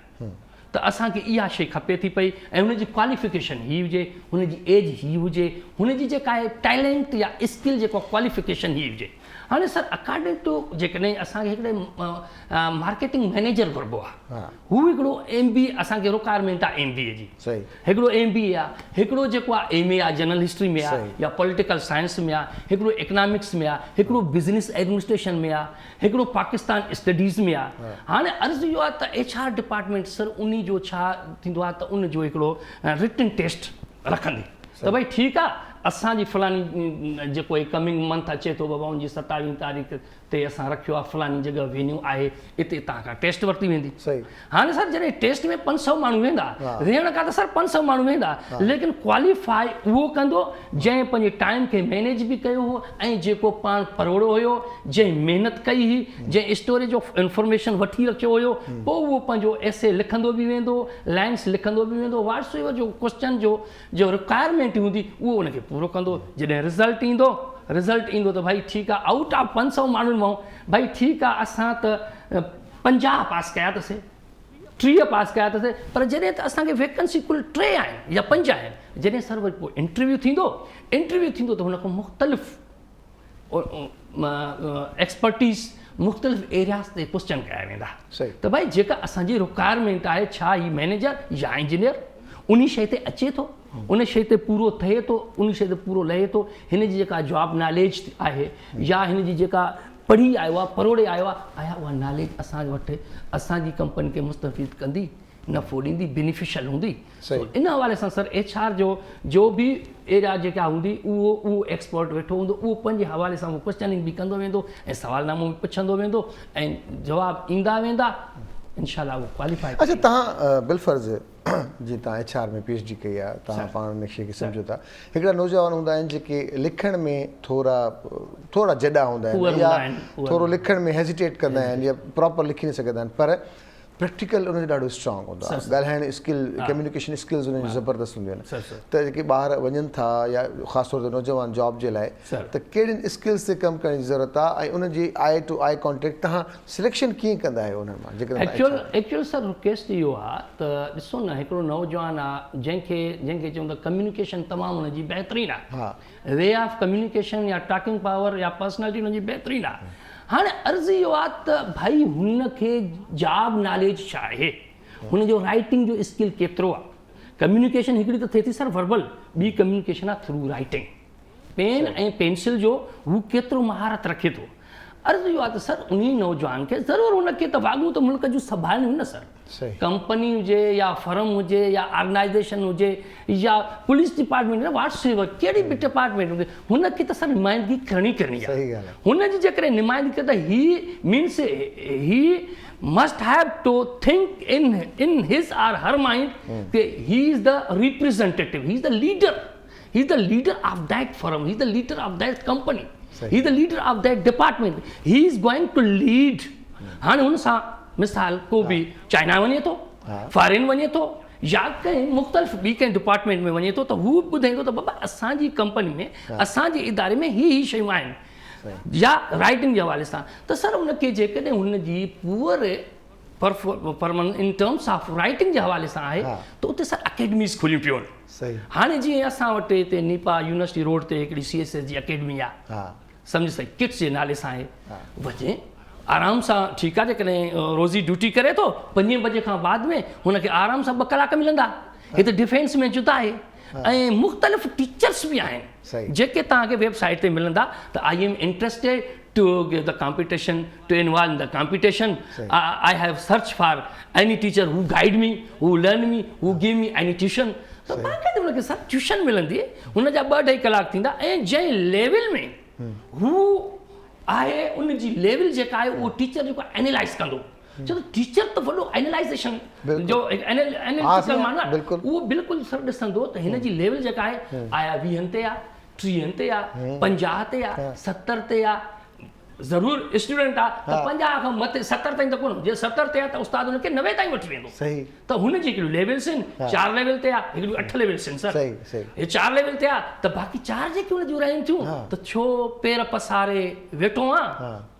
ته اسان کي اها شيء کپي ٿي پئي ۽ هن جي ڪواليفڪيشن هي هجي، هن جي ايج هي هجي، هن جي جيڪا آهي ٽيلنٽ يا اسڪل جيڪو آهي ڪواليفڪيشن هي هجي. هاڻي سر اڪارڊنگ ٽو جيڪڏهن اسان کي هڪڙي مارڪيٽنگ مئنيجر گهربو آهي هو هڪڙو ايم بي اي اسان کي رڪوائرمينٽ آهي ايم بي اي جي هڪڙو ايم بي اي آهي هڪڙو جيڪو آهي ايم اي آهي جنرل هسٽري ۾ آهي يا پوليٽيڪل سائنس ۾ آهي هڪڙو اڪنامڪس ۾ آهي هڪڙو بزنس ايڊمنسٽريشن ۾ آهي هڪڙو پاڪستان اسٽڊيز ۾ آ. هاڻي عرض اهو آ ته ايڇ آر ڊپارٽمينٽ سر انهي ڪمپني جو ڇا ٿيندو آهي ته ان جو هڪڙو رٽن ٽيسٽ رکندي ته ڀئي ٺيڪ آهي اسان جي فلاني جيڪو هي ڪمنگ منٿ اچي ٿو بابا ان جي ستاويهين تاريخ تي اسان رکيو آهي فلاني جڳهه وينيو آهي اتي توهان کان ٽيسٽ ورتي ويندي. هاڻي سر جڏهن ٽيسٽ ۾ 500 ماڻهو ويندا ويهڻ کان ته سر 500 ماڻهو ويندا ليڪن ڪواليفائي اهو ڪندو جنهن پنهنجي ٽائيم کي مينيج به ڪيو هو ۽ جيڪو پاڻ پروڙو هيو جنهن محنت ڪئي هئي جنهن اسٽوريج آف انفارميشن وٺي رکيو هيو پوء اهو پنهنجو ايسي لکندو به ويندو لائنس لکندو به ويندو واٽس ايور جو ڪوسچن جو جو رڪوائرمينٽ هوندي اهو ان کي پورو ڪندو جڏهن رزلٽ ايندو رزلٽ ايندو ته ڀائي ٺيڪ آهي آئوٽ آف 500 ماڻهن مان ڀائي ٺيڪ آهي اسان ته 50 پاس ڪيا اٿس 30 پاس ڪيا اٿس پر جڏهن ته اسان کي ويڪنسي ڪل 3 آهن يا 5 آهن جڏهن سر وري پوء انٽرويو ٿيندو انٽرويو ٿيندو ته هن کان مختلف ايڪسپرٽيز مختلف ايرياز تي ڪوسچن ڪيا ويندا ته ڀائي جيڪا اسان جي رڪوائرمينٽ آهي ڇا هي مئنيجر يا انجنيئر انهي شيء تي اچي ٿو ان شيء تي پورو ٿئي ٿو ان شيء تي پورو لهي ٿو هن جي جيڪا جاب ناليج آهي يا هن جي جيڪا پڙهي آيو آهي پروڙي آيو آهي آيا اها ناليج اسان وٽ اسان جي ڪمپني کي مستفيد ڪندي نفعو ڏيندي بينيفيشل هوندي سو ان حوالي سان سر ايڇ آر جو جو به ايريا جيڪا هوندي اهو اهو ايڪسپرٽ ويٺو هوندو اهو پنهنجي حوالي سان اهو ڪوسچننگ به ڪندو ويندو ۽ سوالنامو به پڇندو ويندو ۽ جواب ايندا ويندا انشاء الله اهو ڪواليفائي اچا تهان بالفرض جي تهان H R ۾ P H D ڪئي آهي تهان پاڻ ان شي کي سمجهو ٿا هڪڙا نوجوان هوندا آهن جيڪي لکڻ ۾ ٿورا ٿورا جڏا هوندا آهن يا ٿورو لکڻ ۾ هيزيٽيٽ ڪندا آهن يا پراپر لکي نه سگهندا آهن پر پريڪٽيڪل انهن جو ڏاڍو اسٽرانگ هوندو آهي ڳالهائڻ اسڪل ڪميونيڪيشن اسڪلز انهن جون زبردست هونديون آهن ته جيڪي ٻاهر وڃن ٿا يا خاص طور تي نوجوان جاب جي لاء ته ڪهڙين اسڪلز تي ڪم ڪرڻ جي ضرورت آهي ۽ انهن جي آء ٽو آء ڪانٽيڪٽ تهان سليڪشن ڪيئن ڪندا آهيو انهن مان جيڪڏهن ايڪچوئل ايڪچوئل سر رڪويسٽ اهو آهي ته ڏسو نه هڪڙو نوجوان آهي جنهن کي جنهن کي چئون ته ڪميونيڪيشن تمام ان جي بهترين آهي وي آف ڪميونيڪيشن يا ٽاڪنگ پاور يا پرسنالٽي ان جي بهترين آهي هاڻي عرض اهو آ ته ڀائي هن کي جاب ناليج ڇا آهي، هن جو رائيٽنگ جو اسڪل ڪيترو آ، ڪميونيڪيشن هڪڙي ته ٿئي ٿي سر وربل، ٻي ڪميونيڪيشن آ ٿرو رائيٽنگ، پين ۽ پينسل جو هو ڪيترو مهارت رکي ٿو. عرض اهو آ ته سر انهي نوجوان کي ضرور هن کي ته واڳون ته ملڪ جون سنڀالڻيون نه سر. ڪمپني هجي يا فرم هجي يا آرگنائيزيشن هجي يا پوليس ڊپارٽمينٽ يا واٽس ايور ڪهڙي به ڊپارٽمينٽ هجي هن کي ته سر نمائندگي ڪرڻي ڪرڻي آهي هن جي جيڪڏهن نمائندگي ڪري ته he means he must have to think in in his or her mind K he is the representative he is the leader he is the leader of that firm he is the leader of that company he is the leader of that department he is going to lead هاڻي هن سان مثال ڪو به China وڃي ٿو foreign وڃي ٿو يا ڪنهن مختلف ٻي ڪنهن ڊپارٽمينٽ ۾ وڃي ٿو ته هو ٻڌائيندو ته بابا اسان جي ڪمپني ۾ اسان جي اداري ۾ هي هي شيون آهن يا رائٽنگ جي حوالي سان ته سر ان کي جيڪڏهن هن جي poor performance in terms of writing جي حوالي سان آهي ته اتي سر اڪيڊميز کليون پيون آهن هاڻي جيئن اسان وٽ هتي نيپا يونيورسٽي روڊ تي هڪڙي سي ايس ايس جي اڪيڊمي آهي سمجهه سائين ڪٽس جي نالي سان آهي وڃي آرام سان ٺيڪ آهي جيڪڏهن روزي ڊيوٽي ڪري ٿو پنجين بجي کان بعد ۾ هن کي آرام سان 2 ڪلاڪ ملندا هتي ڊفينس ۾ جدا آهي ۽ مختلف ٽيچرس به آهن جيڪي توهان کي ويب سائيٽ تي ملندا ته I am interested to give the competition to involve in the competition I have search for any teacher who guide me who learn me who give me any tuition ته باقاعدي هن کي سر tuition ملندي هن جا ٻه اڍائي ڪلاڪ ٿيندا ۽ جنهن ليول ۾ هو آهي ان جي ليول جيڪا آهي اهو ٽيچر جيڪو اينالائز ڪندو ڇو ته ٽيچر ته وڏو اينالائزيشن جو ايناليٽيڪل ماڻهو آهي اهو بلڪل سر ڏسندو ته هن جي ليول جيڪا آهي آيا ويهن تي آ ٽيهن تي آ پنجاهه تي آ ستر تي آ ضرور اسٽوڊنٽ آ ته 50 کان مٿي 70 تائين ته ڪونه جي 70 تي آ ته استاد هن کي 90 تائين وٺي ويندو صحيح ته هن جي هڪڙيون ليولس آهن چار ليول تي آ هڪڙيون اٺ ليولس آهن سر صحيح صحيح هي چار ليول تي آ ته باقي چار جيڪي هن جون رهن ٿيون ته ڇو پير پساري ويٺو آ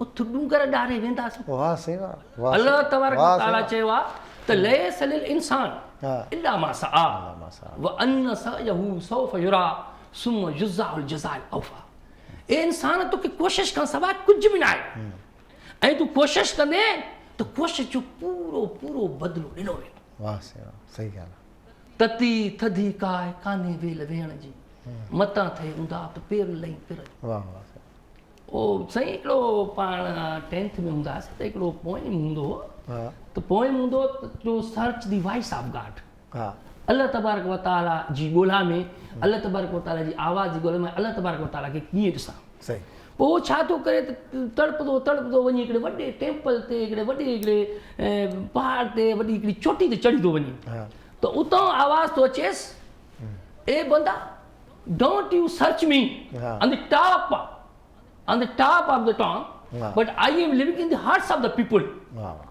اٿ ڏونگر ڏاري وينداسين واه سائين واه واه الله تبارڪ و تعالي چيو آ ته ليس للانسان الا ما سعا وان سعيه سوف يرا ثم يجزاه الجزاء الاوفا اي انسان توکي ڪوشش کان سواء ڪجهه به ناهي ۽ تون ڪوشش ڪندين ته ڪوشش جو پورو پورو بدلو ڏنو ويندو. واه سائين واه صحيح ڳالهه آ. تتي ٿڌي ڪاء ڪانهي ويل ويهڻ جي، متان ٿئي اونداهه ته پير لئين پير جو. واه واه سائين. او سائين هڪڙو پاڻ ٽينٿ ۾ هوندا هئاسين ته هڪڙو پوئم هوندو هو ته پوئم هوندو هو ته to search the voice of God الله تبارڪ و تعالي جي ڳولا ۾ الله تبارڪ و تعالي جي آواز جي ڳولا ۾ الله تبارڪ و تعالي کي ڪيئن ڏسان پوء هو ڇا ٿو ڪري ته تڙپندو تڙپندو وڃي هڪڙي وڏي ٽيمپل تي هڪڙي وڏي هڪڙي پهاڙ تي وڏي هڪڙي چوٽي تي چڙهي ٿو وڃي ته اتان آواز ٿو اچيس اي بندا don't you search me on the top on the top of the top but I am living in the hearts of the people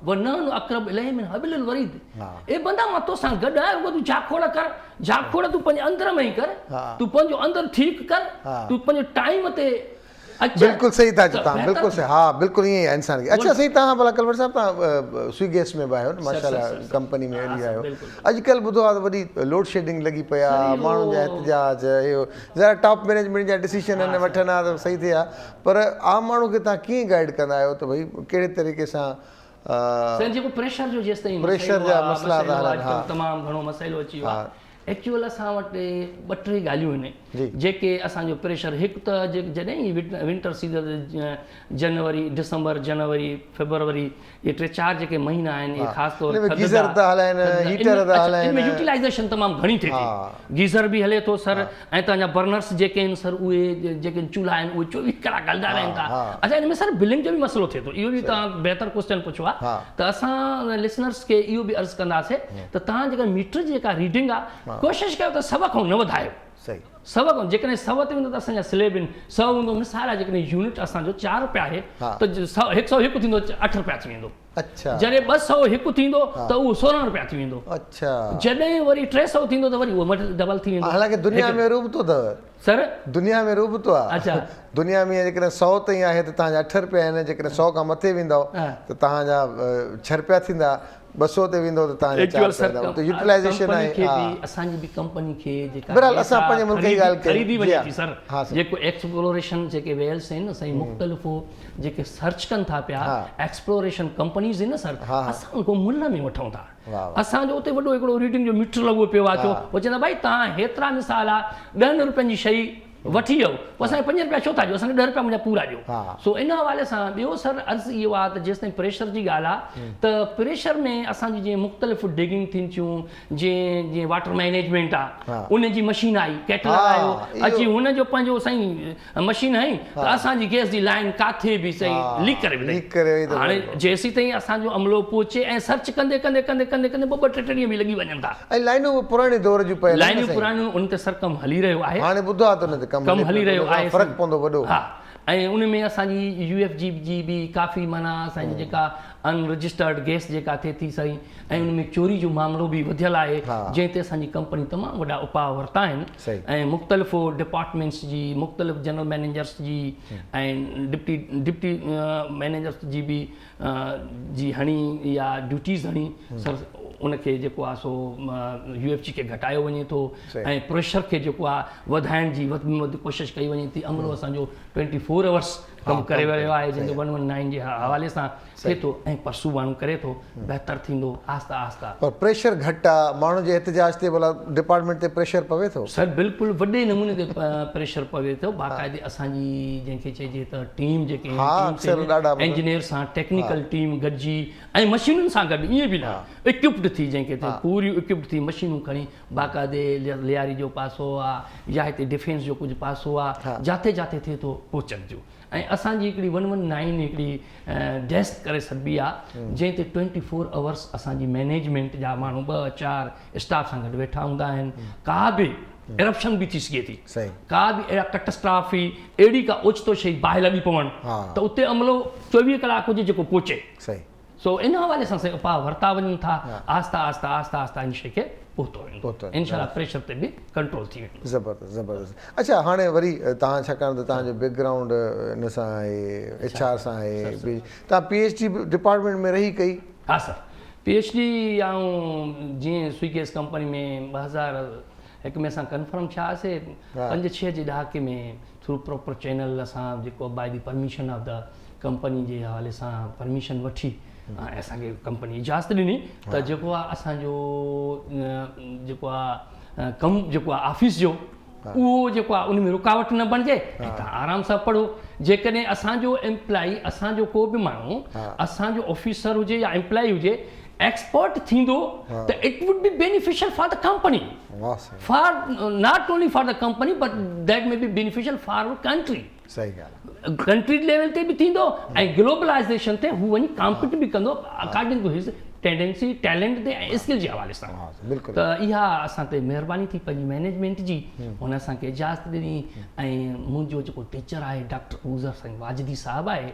ونحن اقرب اليه من حبل الوريد اي بندا مان توسان گڏ آهيان رڳو تون جاکوڙ ڪر جاکوڙ تون پنهنجي اندر ۾ ئي ڪر تون پنهنجو اندر ٺيڪ ڪر تون پنهنجو ٽائيم تي بلڪل صحيح ٿا چئو تهان بلڪل صحيح ها بلڪل ائين ئي آهي انسان کي اڇا سائين تهان ڀلا ڪلور صاحب تهان سوئي گيس ۾ به آهيو نه ماشاءالله ڪمپني ۾ اهڙي آهيو اڄ ڪلهه ٻڌو آهي ته وڏي لوڊ شيڊنگ لڳي پئي آهي ماڻهن جا احتجاج اهو ذرا ٽاپ مينيجمينٽ جا ڊسيشن آهن وٺن ها ته صحيح ٿئي ها پر عام ماڻهو کي تهان ڪيئن گائيڊ ڪندا آهيو ته ڀئي ڪهڙي طريقي سان سائين جيڪو پريشر جو جيستائين پريشر جا مسئلا ٿا هلن ها تمام گهڻو مسئلو اچي ويو آهي ايڪچوئل اسان وٽ ٻه ٽي ڳالهيون آهن جيڪي اسان جو پريشر هڪ ته جڏهن هي ونٽر سيزن جنوري ڊسمبر جنوري فيبروري اهي ٽي چار جيڪي مهينا آهن اهي خاص طور ٿڌ گيزر ٿا هلائن هيٽر ٿا هلائن ان ۾ يوٽيلائيزيشن تمام گهڻي ٿئي ٿي گيزر به هلي ٿو سر ۽ توهان جا برنرس جيڪي آهن سر اهي جيڪي چولها آهن اهي 24 ڪلاڪ هلندا رهن ٿا اڇا ان ۾ سر بلنگ جو به مسئلو ٿئي ٿو اهو به توهان بهتر ڪوسچن پڇيو آهي ته اسان لسنرس کي اهو به عرض ڪنداسين ته توهان جيڪا ميٽر جي جيڪا ريڊنگ آ ڪوشش ڪيو ته سو کان نه وڌايو سو کان جيڪڏهن سو تي ويندو ته اسان جا سليب آهن سو هوندو مثال آ جيڪڏهن يونٽ اسان جو چار روپيا آهي ته هڪ سو هڪ ٿيندو اٺ روپيا ٿي ويندو جڏهن 201 ٿيندو ته اهو 16 روپيا ٿي ويندو جڏهن وري 300 ٿيندو ته وري اهو ڊبل ٿي ويندو حالانڪه دنيا ۾ روبتو اٿو سر دنيا ۾ روبتو آ اڇا دنيا ۾ جيڪڏهن 100 تائين آهي ته توهان جا 8 روپيا آهن جيڪڏهن 100 کان مٿي ويندؤ ته توهان جا 6 روپيا ٿيندا 200 تي ويندو ته توهان جا 4 روپيا ٿيندا اتي يوٽيلائيزيشن آهي ڪمپني کي به اسان جي به ڪمپني کي جيڪا بهرحال اسان پنهنجي ملڪ جي ڳالهه ڪيون خريدي وڃي ٿي سر جيڪو ايڪسپلوريشن جيڪي ويلس آهن نه سائين مختلف جيڪي سرچ ڪن ٿا پيا ايڪسپلوريشن ڪمپنيز آهن نه سر اسان ان کان ملهه ۾ وٺون ٿا اسان جو اتي وڏو هڪڙو ريڊنگ جو ميٽر لڳو پيو آهي ڇو هو چوندا ڀائي توهان هيترا مثال آ ڏهن روپين جي شئي وٺي ويو پوء اسان کي پنج روپيا ڇو ٿا ڏيو اسان کي ڏهه روپيا منهنجا پورا ڏيو سو ان حوالي سان ٻيو سر عرض اهو آهي ته جيستائين پريشر جي ڳالهه آهي ته پريشر ۾ اسان جي جيئن مختلف ڊگنگ ٿين ٿيون جيئن جيئن واٽر مئنيجمينٽ آهي ان جي مشين آئي ڪيٽلر آيو اچي هن جو پنهنجو سائين مشين هنئي ته اسان جي گئس جي لائين ڪاٿي به سائين ليڪ ڪري وڌائين. هاڻي جيسيتائين اسان جو عملو پهچي ۽ سرچ ڪندي ڪندي ڪندي ڪندي ڪندي ٻه ٻه ٽي ٽي ڏينهن به لڳي وڃن ٿا. ۽ لائينون به پراڻي دور جون پيل آهن نه لائينون پراڻيون ان تي سر ڪم هلي رهيو آهي. هاڻي ٻڌو آهي ته ان تي ڪم هلي رهيو آهي فرق پوندو وڏو. ها ۽ ان ۾ اسان جي يو ايف جي جي به ڪافي معنيٰ اسان جي جيڪا ان رجسٽرڊ گئس جيڪا ٿئي ٿي سائين ۽ ان ۾ چوري جو معاملو به وڌيل آهي جنهن تي اسان جي ڪمپني تمام وڏا اپاء ورتا آهن ۽ مختلف ڊپارٽمينٽس جي مختلف جنرل مئنيجرس جي ۽ ڊپٽي ڊپٽي مئنيجرس جي به جي هڻي يا ڊيوٽيز هڻي سر ان کي جيڪو آهي سو يو ايف جي کي گهٽايو وڃي ٿو ۽ پريشر کي جيڪو آهي وڌائڻ جي وڌ ۾ وڌ ڪوشش ڪئي وڃي ٿي عملو اسان جو ٽوئنٽي فور اورس ڪم ڪري رهيو آهي جنهن جو ون ون نائن جي حوالي سان ٿئي ٿو ۽ پرسو ماڻهو ڪري ٿو بهتر ٿيندو آهسته آهسته. پر پريشر گهٽ آ ماڻهن جي احتجاج تي ڀلا ڊپارٽمينٽ تي پريشر پوي ٿو؟ سر بلڪل وڏي نموني تي پريشر پوي ٿو باقاعدي اسان جي جنهن کي چئجي ته ٽيم جيڪي آهن انجنيئر سان ٽيڪنيڪل ٽيم گڏجي ۽ مشينن سان گڏ ائين به نه اڪوپڊ ٿي جنهن کي پوري اڪوپڊ ٿي مشينون کڻي باقاعدي لياري جو پاسو آ يا هتي ڊفينس جو ڪجهه پاسو آ جاٿي جاٿي ٿئي ٿو پهچن ٿيون ۽ اسان جي هڪڙي ون ون نائن هڪڙي ڊيسڪ ڪري سڏبي آ جنهن تي ٽوئنٽي فور اورس اسان جي مئنيجمينٽ جا ماڻهو ٻه چار اسٽاف سان گڏ ويٺا هوندا آهن ڪا به ارپشن به ٿي سگهي ٿي ڪا به اهڙا ڪٽسٽرافي اهڙي ڪا اوچتو شي باهه لڳي پوڻ ته اتي عملو 24 ڪلاڪ هجي جيڪو پهچي سو ان حوالي سان سائين اپاء ورتا وڃن ٿا آهسته آهسته آهسته آهسته ان شي کي پهتو ويندو انشاء الله پريشر تي به ڪنٽرول ٿي ويندو. زبردست زبردست اڇا هاڻي وري توهان ڇاڪاڻ ته توهان جو بيڪ گرائونڊ ان سان آهي ايڇ آر سان آهي توهان پي ايڇ ڊي ڊپارٽمينٽ ۾ رهي ڪئي؟ ها سر پي ايڇ ڊي آئون جيئن سوئي گيس ڪمپني ۾ 2001 ۾ اسان ڪنفرم ٿيا هئاسي 5 6 جي ڏهاڪي ۾ ٿرو پراپر چينل اسان جيڪو by the permission of the company جي حوالي سان پرميشن وٺي ۽ اسان کي ڪمپني اجازت ڏني ته جيڪو آ اسان جو جيڪو آ ڪم جيڪو آ آفيس جو اهو جيڪو آهي ان ۾ رڪاوٽ نه بڻجي ۽ توهان آرام سان پڙهو. جيڪڏهن اسان جو ايمپلائي اسان جو ڪو به ماڻهو اسان جو آفيسر هجي يا ايمپلائي هجي ايڪسپرٽ ٿيندو ته it would be beneficial for the company for not only for the company but that may be beneficial for our country. صحيح ڳالهه آهي. ڪنٽري ليول تي به ٿيندو ۽ گلوبلائيزيشن تي هو وڃي ڪامپيٽ به ڪندو according to his tendency talent تي ۽ اسڪل جي حوالي سان ته اها اسان تي مهرباني ٿي پنهنجي مئنيجمينٽ جي هن اسان کي اجازت ڏني ۽ منهنجو جيڪو ٽيچر آهي ڊاڪٽر ابوذر سائين واجدي صاحب آهي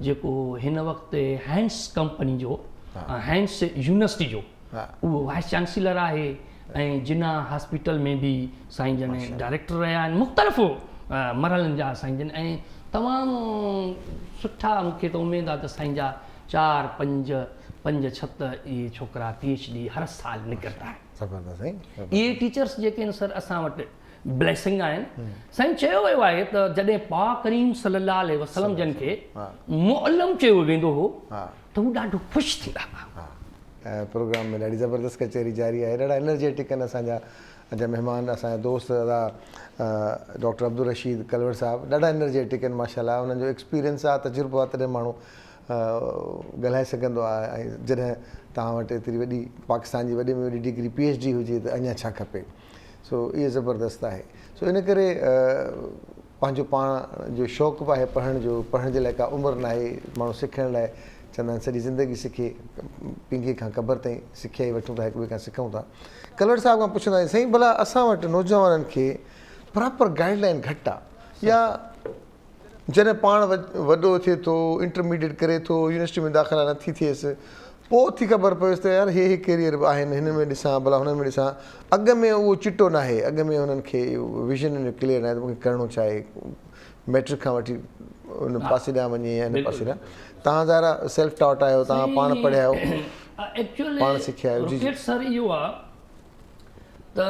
جيڪو هن وقت هينس ڪمپني جو هينس يونيورسٽي جو اهو وائس چانسيلر آهي ۽ جناح هاسپيٽل ۾ به سائين جن ڊائريڪٽر رهيا آهن مختلف مرحلن جا سائين جن ۽ تمام سٺا مون کي ته اميد آهي ته سائين جا چار پنج پنج ڇهه ته اهي ڇوڪرا پي ايڇ ڊي هر سال نڪرندا آهن. زبردست سائين. اهي ٽيچرس جيڪي آهن سر اسان وٽ بليسنگ آهن. سائين چيو ويو آهي ته جڏهن پاڪ ڪريم صلي الله عليه وسلم جن کي معلم چيو ويندو هو ته هو ڏاڍو خوش ٿيندا هئا. پروگرام ۾ ڏاڍي زبردست ڪچهري جاري آهي ڏاڍا انرجيٽڪ آهن اسان جا جا مهمان اسان جا دوست ادا ڊاڪٽر عبدالرشيد ڪلوڙ صاحب ڏاڍا انرجيٽڪ آهن ماشاءالله انهن جو ايڪسپيرينس آهي تجربو آهي تڏهن ماڻهو ڳالهائي سگهندو آهي ۽ جڏهن توهان وٽ ايتري وڏي پاڪستان جي وڏي ۾ وڏي ڊگري پي ايڇ ڊي هجي ته اڃا ڇا کپي سو اهي زبردست آهي سو ان ڪري پنهنجو پاڻ جو شوق به آهي پڙهڻ جو پڙهڻ جي لاء ڪا عمر ناهي ماڻهو سکڻ لاء چوندا آهن سڄي زندگي سکي پينگهي کان قبر تائين سکيا ئي وٺون ٿا هڪ ٻئي کان سکون ٿا ڪلوڙ صاحب کان پڇنداسين سائين ڀلا اسان وٽ نوجوانن کي پراپر گائيڊ لائين گهٽ آ يا جڏهن پاڻ وڏو ٿئي ٿو انٽرميڊيٽ ڪري ٿو يونيورسٽي ۾ داخلا نٿي ٿئيس پوء ٿي خبر پويس ته يار هي هي ڪيريئر به آهن هن ۾ ڏسان ڀلا هنن ۾ ڏسان اڳ ۾ اهو چٽو ناهي اڳ ۾ هنن کي اهو ويزن ان جو ڪليئر ناهي ته مونکي ڪرڻو ڇا آهي ميٽرڪ کان وٺي ان پاسي ڏانهن وڃي يا ان پاسي ڏانهن توهان ظاهر آهي سيلف ٽاٽ آهيو توهان پاڻ پڙهيا آهيو پاڻ سکيا آهيو جي جي سر اهو آهي ته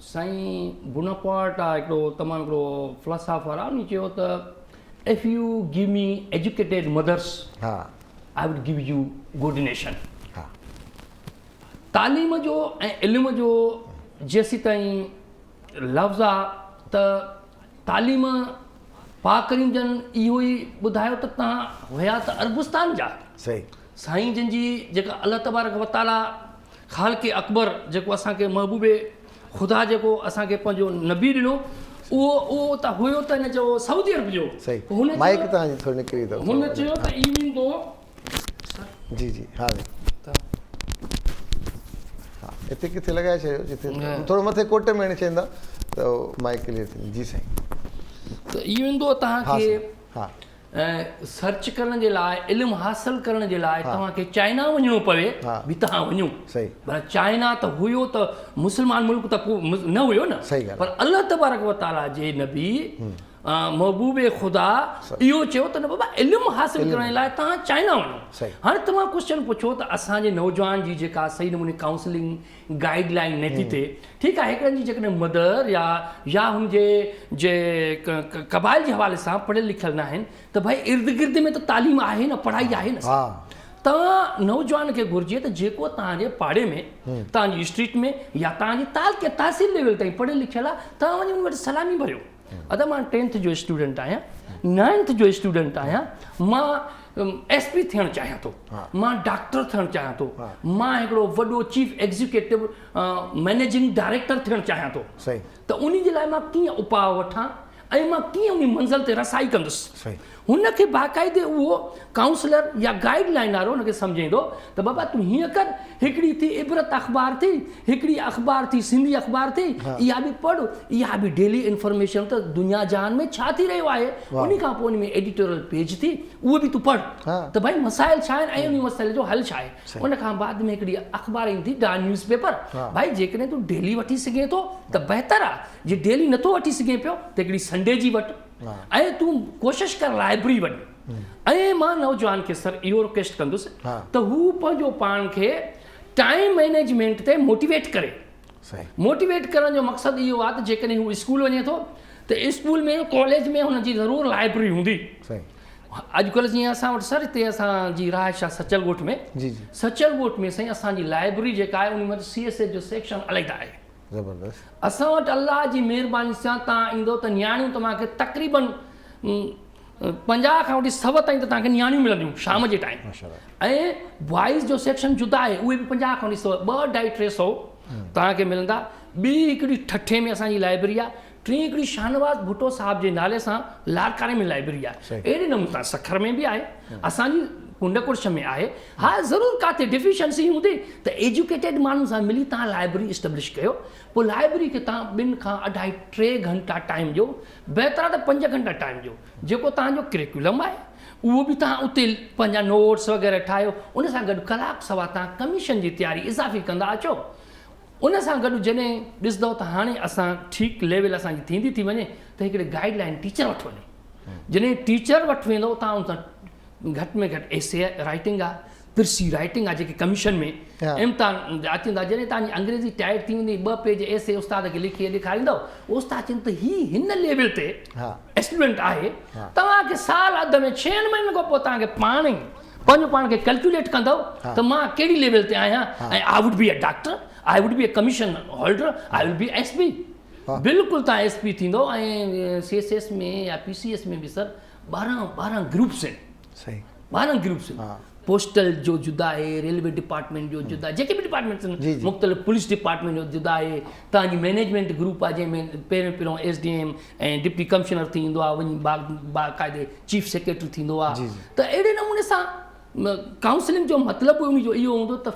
سائين بوناپارٽ آ هڪڙو تمام هڪڙو فلاسافر آ ان چيو ته if you give me educated mothers ها I would give you good nation. ها تعليم جو ۽ علم جو جيسيتائين لفظ آ ته تعليم پاڪ ڪريم جن اهو ئي ٻڌايو ته توهان هيا ته عربستان جا صحيح سائين جن جي جيڪا الله تبارڪ وتعاليٰ خالق اڪبر جيڪو اسان کي محبوب خدا جيڪو اسان کي پنهنجو نبي ڏنو اهو اهو ته هيو ته هن چيو سعودي عرب جو صحيح هن مائيڪ تان جي ٿوري نڪري ٿو هن چيو ته اي ويندو جي جي ها ها اتي ڪٿي لڳائي ڇڏيو جتي ٿورو مٿي ڪوٽ ۾ هڻي ڇڏيندا ته مائيڪ ڪليئر ٿيندي جي سائين ته اي ويندو توهان کي ها سرچ ڪرڻ جي لاء علم حاصل ڪرڻ جي لاء توهان کي چائنا وڃڻو پوي به توهان وڃو پر چائنا ته هيو ته مسلمان ملڪ ته نه هيو نه پر الله تبارڪ وتعالي جي نبي محبوب خدا اهو چيو ته نه بابا علم حاصل ڪرڻ جي لاء توهان چائنا وڃو هاڻي توهان ڪوشچن پڇو ته اسان جي نوجوان جي جيڪا صحيح نموني ڪائونسلنگ گائيڊ لائين نه ٿي ٿئي ٺيڪ آهي هڪڙن جي جيڪڏهن مدر يا يا هن جي جي قبائل جي حوالي سان پڙهيل لکيل نه آهن ته ڀائي ارد گرد ۾ ته تعليم آهي نه پڙهائي آهي نه توهان نوجوان کي گهرجي ته جيڪو توهان جي پاڙي ۾ توهان جي اسٽريٽ ۾ يا توهان جي تعلقي تحصيل ليول تائين پڙهيل لکيل آهي توهان وڃي ان وٽ سلامي ڀريو ادا مان ٽينٿ جو اسٽوڊنٽ آهيان نائنٿ جو اسٽوڊنٽ آهيان مان ايس پي ٿيڻ چاهيان ٿو مان ڊاڪٽر ٿيڻ چاهيان ٿو مان هڪڙو وڏو چيف ايگزيڪيوٽو مئنيجنگ ڊائريڪٽر ٿيڻ چاهيان ٿو ته ان جي لاء مان ڪيئن اپاء وٺان ۽ مان ڪيئن ان منزل تي رسائي ڪندس هن کي باقاعدي اهو ڪائونسلر يا گائيڊ لائين وارو هن کي سمجهائيندو ته بابا تون هيئن ڪر هڪڙي ٿي عبرت اخبار ٿي هڪڙي اخبار ٿي سنڌي اخبار ٿي اها به پڙهه اها به ڊيلي انفارميشن ته دنيا جهان ۾ ڇا ٿي رهيو آهي انهي کان پوء ان ۾ ايڊيٽوريل پيج ٿي اهو به تون پڙهه ته ڀائي مسائل ڇا آهن ۽ انهي مسئلي جو حل ڇا آهي ان کان بعد ۾ هڪڙي اخبار ايندي ٿي ڊان نيوز پيپر ڀائي جيڪڏهن تون ڊيلي وٺي سگهين ٿو ته بهتر آهي جي ڊيلي نٿو وٺي سگهين پيو ته هڪڙي سنڊي جي وٺ ۽ تون ڪوشش ڪر لائبرري وڃ ۽ مان نوجوان کي سر اهو رڪويسٽ ڪندس ته هو پنهنجو پاڻ کي ٽائيم مئنيجمينٽ تي موٽيويٽ ڪري. موٽيويٽ ڪرڻ جو مقصد اهو آهي ته جيڪڏهن هو اسڪول وڃي ٿو ته اسڪول ۾ ڪاليج ۾ هن جي ضرور لائبرري هوندي. اڄڪلهه جيئن اسان وٽ سر هتي اسان جي رهائش آهي سچل ڳوٺ ۾ سچل ڳوٺ ۾ سائين اسان جي لائبرري جيڪا آهي ان ۾ سي ايس ايس جو سيڪشن عليحده آهي. زبردست. اسان وٽ الله جي مهرباني سان توهان ايندو ته نياڻيون توهان کي تقريبن 50 کان وٺي 100 تائين ته توهان کي نياڻيون ملنديون شام جي ٽائيم ۽ بوائز جو سيڪشن جدا آهي اهي به 50 کان وٺي 100 ٻه اڍائي ٽي سو توهان کي ملندا. ٻي هڪڙي ٺٽي ۾ اسان جي لائبرري آهي. ٽين هڪڙي شاهنواز ڀٽو صاحب جي نالي سان لاڙڪاڻي ۾ لائبرري آهي. اهڙي نموني سان سکر ۾ به آهي. اسان جي ڪنڊ ڪڙڇ ۾ آهي. ها ضرور ڪاٿي ڊفيشنسي هوندي ته ايجوڪيٽيڊ ماڻهن سان ملي توهان لائبرري اسٽيبلش ڪيو. پوء لائبرري کي توهان ٻن کان اڍائي ٽي گهنٽا ٽائيم ڏيو. بهتر آهي ته پنج گهنٽا ٽائيم ڏيو. جيڪو توهان جو ڪريڪيولم آهي اهو به توهان اتي پنهنجا نوٽس وغيره ٺاهيو. ان سان گڏ ڪلاڪ سوا توهان ڪميشن جي تياري اضافي ڪندا اچو. ان سان گڏ جڏهن ڏسندؤ ته هاڻي اسان ٺيڪ ليول اسان جي ٿيندي ٿي وڃي ته هڪڙي گائيڊ لائين ٽيچر وٽ وڃو. جڏهن ٽيچر وٽ ويندؤ تان ان سان گهٽ ۾ گهٽ ايسي رائيٽنگ آ، پرسي رائيٽنگ آ جيڪي ڪميشن ۾ امتحان اچن ٿا جڏهن تان جي انگريزي ٽائيٽ ٿي ويندي ٻه پيج ايسي استاد کي لکي ڏيکاريندؤ استاد چوندو ته هي هن ليول تي اسٽوڊنٽ آهي توهان کي سال اڌ ۾ ڇهن مهينن کان پوء توهان کي پاڻ ئي پنهنجو پاڻ کي ڪيلڪيوليٽ ڪندؤ ته مان ڪهڙي ليول تي آهيان ۽ I would be a doctor, I would be a commission holder, I will be S P. بلڪل توهان ايس پي ٿيندؤ ۽ سي ايس ايس ۾ يا پي سي ايس ۾ به سر 12 12 گروپس آهن. صحيح 12 گروپس آهن. پوسٽل جو جدا آهي، ريلوي ڊپارٽمينٽ جو جدا آهي، جيڪي به ڊپارٽمينٽس آهن مختلف پوليس ڊپارٽمينٽ جو جدا آهي، توهان جي مئنيجمينٽ گروپ آهي جنهن ۾ پهريون پهريون S D M ۽ deputy commissioner ٿي ايندو آهي وڃي باقاعدي چيف سيڪريٽري ٿيندو آهي ته اهڙي نموني سان ڪائونسلنگ جو مطلب ان جو اهو هوندو ته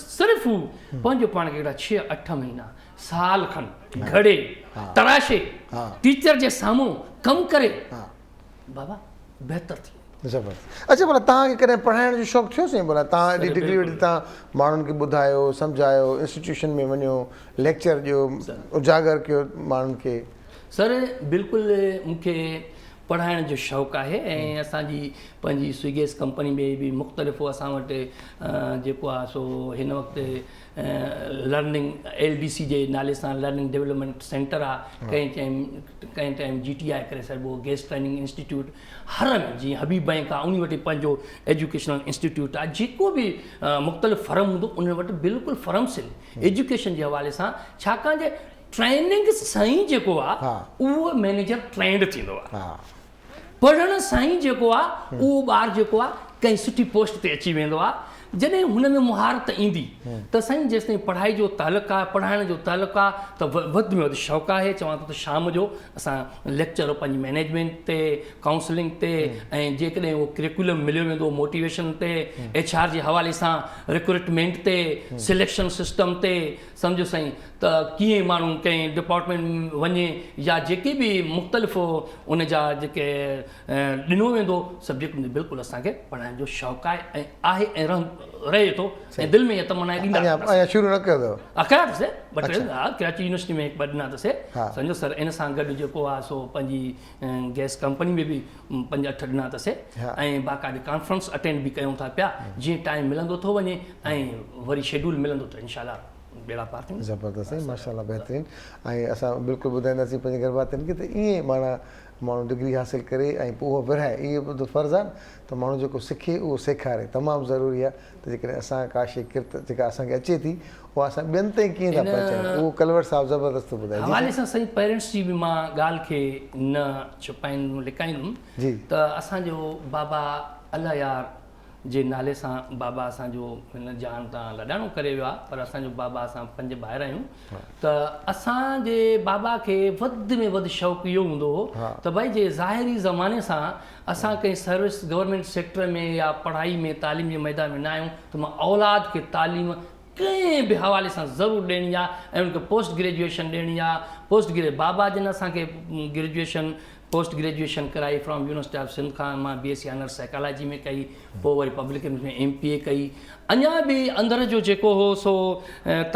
صرف هو پنهنجو پاڻ کي هڪڙا ڇهه اٺ مهينا سال کن گهڙي تراشي ٽيچر جي سامهون ڪم ڪري بابا بهتر ٿي ويندو. زبردست اڇا ڀلا توهان کي ڪڏهن پڙهائڻ جو شوق ٿيو سائين ڀلا توهان ايڏي ڊگري وٺي توهان ماڻهن کي ٻڌايو سمجهايو انسٽيٽيوشن ۾ وڃو ليڪچر ڏيو اجاگر ڪيو ماڻهن کي. سر بلڪل مون کي پڙهائڻ جو شوق آهي ۽ اسان جي پنهنجي سوئي گيس ڪمپني ۾ به مختلف اسان وٽ جيڪو آهي سو هن وقت لرننگ ايل ڊي سي جي نالي سان لرننگ ڊولپمينٽ سينٽر آ ڪنهن ٽائيم ڪنهن ٽائيم جي ٽي آء ڪري سڏبو گيس ٽريننگ انسٽيٽيوٽ هر ۾ جيئن حبيب بئنڪ آ انهي وٽ پنهنجو ايجوڪيشنل انسٽيٽيوٽ آ جيڪو به مختلف فرم هوندو انهن وٽ بلڪل فرمس آهن ايجوڪيشن جي حوالي سان ڇاڪاڻ جي ٽريننگ سان ئي جيڪو آ اهو مئنيجر ٽرينڊ ٿيندو آ پڙهڻ سان ئي جيڪو آ اهو ٻار جيڪو آ ڪنهن سٺي پوسٽ تي اچي ويندو آ جڏهن هن ۾ مهارت ايندي ته سائين جيستائين پڙهائي جو تعلق آ پڙهائڻ جو تعلق آ ته وڌ ۾ وڌ شوق آهي چوان ٿو ته شام جو اسان ليڪچر پنهنجي مئنيجمينٽ تي ڪائونسلنگ تي ۽ جيڪڏهن اهو ڪريڪولم مليو ويندو موٽيويشن تي ايڇ آر جي حوالي سان ريڪروٽمينٽ تي سليڪشن سسٽم تي سمجهو سائين ته ڪيئن ماڻهو ڪنهن ڊپارٽمينٽ ۾ وڃي يا جيڪي به مختلف ان جا جيڪي ڏنو ويندو سبجيڪٽ ان بلڪل اسان کي پڙهائڻ جو شوق آهي ۽ آهي ۽ رهي ٿو ۽ دل ۾ اها تمنا آهي ڏيندا اڃا اڃا شروع نه ڪيو اٿو؟ ها ڪيا اٿس ٻه ٽي ها ڪراچي يونيورسٽي ۾ هڪ ٻه ڏنا اٿس سمجهو سر ان سان گڏ جيڪو آهي سو پنهنجي گئس ڪمپني ۾ به پنج اٺ ڏنا اٿس ۽ باقاعدي ڪانفرنس اٽينڊ به ڪيون ٿا پيا جيئن ٽائيم ملندو ٿو وڃي ۽ وري شيڊول ملندو ته انشاء الله ٻيڙا پار ٿيندا. زبردست سائين ماشاء الله بهترين ۽ اسان بلڪل ٻڌائينداسين پنهنجي گهر ڀاتين کي ته ائين معنيٰ ماڻهو ڊگري حاصل ڪري ۽ پوء اهو ورهائي اهو به ته فرض آهي نه ته ماڻهو جيڪو سکي اهو سيکاري تمام ضروري آهي ته جيڪڏهن اسان ڪا شيء ڪرت جيڪا اسان کي اچي ٿي اها اسان ٻين تائين ڪيئن ٿا پهچايون اهو ڪلوڙ صاحب زبردست ٿو ٻڌائي جي حوالي سان سائين پيرنٽس جي به مان ڳالهه کي نه ڇپائيندم لڪائيندم ته اسان جو بابا الله يار جي نالي سان بابا اسان جو هن جهان تان لاڏاڻو ڪري ويو آهي پر اسان جو بابا اسان پنج ڀائر آهيون ته اسان جي بابا کي وڌ ۾ وڌ شوق اهو هوندو هو ته ڀائي جي ظاهري زماني سان اسان ڪنهن سروس گورنمينٽ سيڪٽر ۾ يا پڙهائي ۾ تعليم جي ميدان ۾ نه آهيون ته مان اولاد کي تعليم ڪنهن به حوالي سان ضرور ڏيڻي آهي ۽ ان کي پوسٽ گريجوئيشن ڏيڻي آهي پوسٽ گري بابا جن اسان کي گريجوئيشن پوسٽ گريجوئيشن ڪرائي فرام يونيورسٽي آف سنڌ کان مان B S C honours psychology ۾ ڪئي پوء وري پبلڪ ۾ ايم پي اي ڪئي اڃا به اندر جو جيڪو هو سو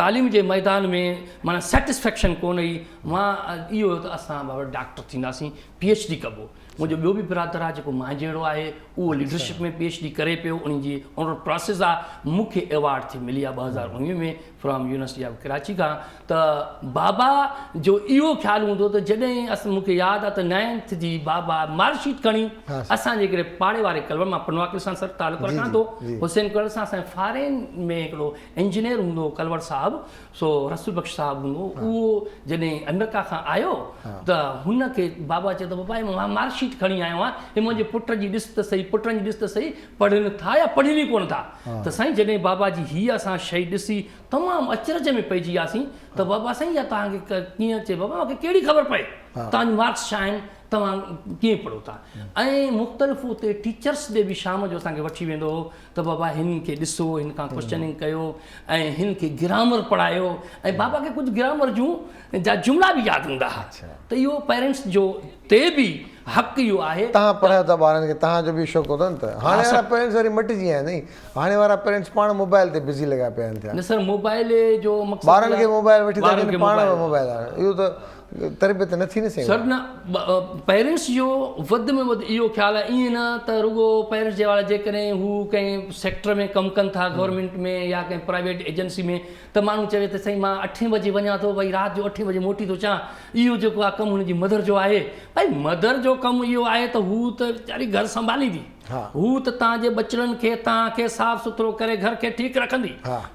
تعليم جي ميدان ۾ معنيٰ سيٽسفيڪشن ڪونه هئي مان اهو هيو ته اسان بابا ڊاڪٽر ٿينداسين پي ايڇ ڊي ڪبو. منهنجو ٻيو به برادر آهي جيڪو مان جهڙو آهي اهو ليڊرشپ ۾ پي ايڇ ڊي ڪري پيو ان جي آنر پراسيس آهي مون کي ايوارڊ ٿي ملي آهي 2019 ۾ فرام يونيورسٽي آف ڪراچي کان ته بابا جو اهو خيال هوندو ته جڏهن اس مون کي ياد آهي ته نائنٿ جي بابا مارڪ شيٽ کڻي اسان جي هڪڙي پاڙي واري ڪلور مان پنواڪل سان سر تعلق رکان ٿو حسين ڪلور سان اسان فارين ۾ هڪڙو انجنيئر هوندو هو ڪلور صاحب سو رسول بخش صاحب هوندو هو اهو جڏهن آمريڪا کان آيو ته هن کي بابا چيو ته بابا هي مان مارڪ شيٽ کڻي آيو آهيان هي منهنجي پٽ جي ڏس ته سهي پٽن جي ڏس ته سهي پڙهن ٿا يا پڙهن ئي ڪونه ٿا ته سائين جڏهن بابا جي هي اسان شيء ڏسي تمام اچرج ۾ پئجي وياسين ته بابا سائين اها توهان کي ڪيئن چئي بابا مونکي ڪهڙي خبر پئي توهان جون مارڪس ڇا آهن توهان ڪيئن پڙهو ٿا ۽ مختلف اتي ٽيچرس ڏي به شام جو اسان کي وٺي ويندو هو ته بابا هن کي ڏسو هن کان ڪوشچننگ ڪيو ۽ هن کي گرامر پڙهايو ۽ بابا کي ڪجهه گرامر جون جا جملا به ياد هوندا ها ته اهو پيرنٽس جو تي به حق اهو آهي. توهان پڙهايو ٿا ٻارن کي توهان جو به شوق هوندو نه ته هاڻي وارا پيرنٽس وري مٽجي ويا آهن نئين هاڻي وارا پيرنٽس پاڻ موبائل تي بزي لڳا پيا آهن ٿيا. نه سر موبائل جو مقصد ٻارن کي موبائل وٺي ٿا ڏين پاڻ موبائل اهو ته تربيت نه ٿي نه سائين. سر نه پيرنٽس جو وڌ ۾ وڌ اهو خيال آهي ائين نه ته رڳو پيرنٽس جي حوالي جيڪڏهن هو ڪنهن سيڪٽر ۾ ڪم ڪن ٿا گورنمينٽ ۾ يا ڪنهن پرائيويٽ ايجنسي ۾ ته ماڻهو چوي ته سائين مان اٺين بجي وڃان ٿو ڀئي رات جو اٺين بجي موٽي ٿو اچان اهو جيڪو آهي ڪم هن جي مدر جو آهي ڀئي مدر جو ڪم اهو آهي ته هو ته ويچاري گهر سنڀاليندي هو ته توهان جي ٻچڙن کي توهان کي صاف سٿرو ڪري گهر کي ٺيڪ رکندي.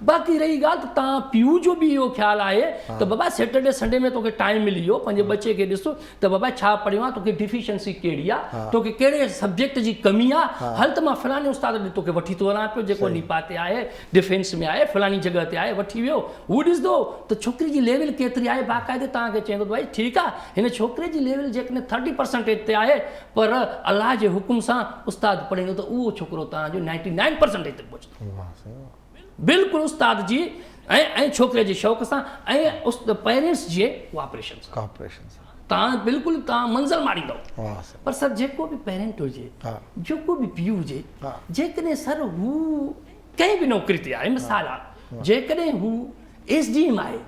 باقي رهي ڳالهه ته توهان پيء جو به اهو خيال آهي ته بابا سيٽرڊي سنڊي ۾ توکي ٽائيم ملي ويو پنهنجي ٻچي کي ڏس ته بابا ڇا پڙهيو آهي توکي ڊفيشنسي ڪهڙي آهي توکي ڪهڙي سبجيڪٽ جي ڪمي آهي هل ته مان فلاڻي استاد ڏي توکي وٺي ٿو هلان پيو جيڪو نيپا تي آهي ڊفينس ۾ آهي فلاڻي جڳهه تي آهي وٺي ويو هو ڏسندو ته ڇوڪري جي ليول ڪيتري آهي باقاعدي توهان کي چوندو ته ڀائي ٺيڪ آهي هن ڇوڪري جي ليول جيڪڏهن ٿرٽي پرسنٽيج تي آهي پر الله جي حڪم سان استاد پڙهيندو ته اهو ڇوڪرو توهان جو نائنٽي نائن پرسنٽيج تي پهچندو. بلڪل استاد جي ۽ ۽ ڇوڪري جي شوق سان ۽ پيرنٽس جي ڪوآپريشن سان. ڪوآپريشن سان. توهان بلڪل توهان منزل ماڻيندؤ. پر سر جيڪو به پيرنٽ هجي جيڪو به پيء هجي جيڪڏهن سر هو ڪنهن به نوڪري تي آهي مثال آهي جيڪڏهن هو ايس ڊي ايم آهي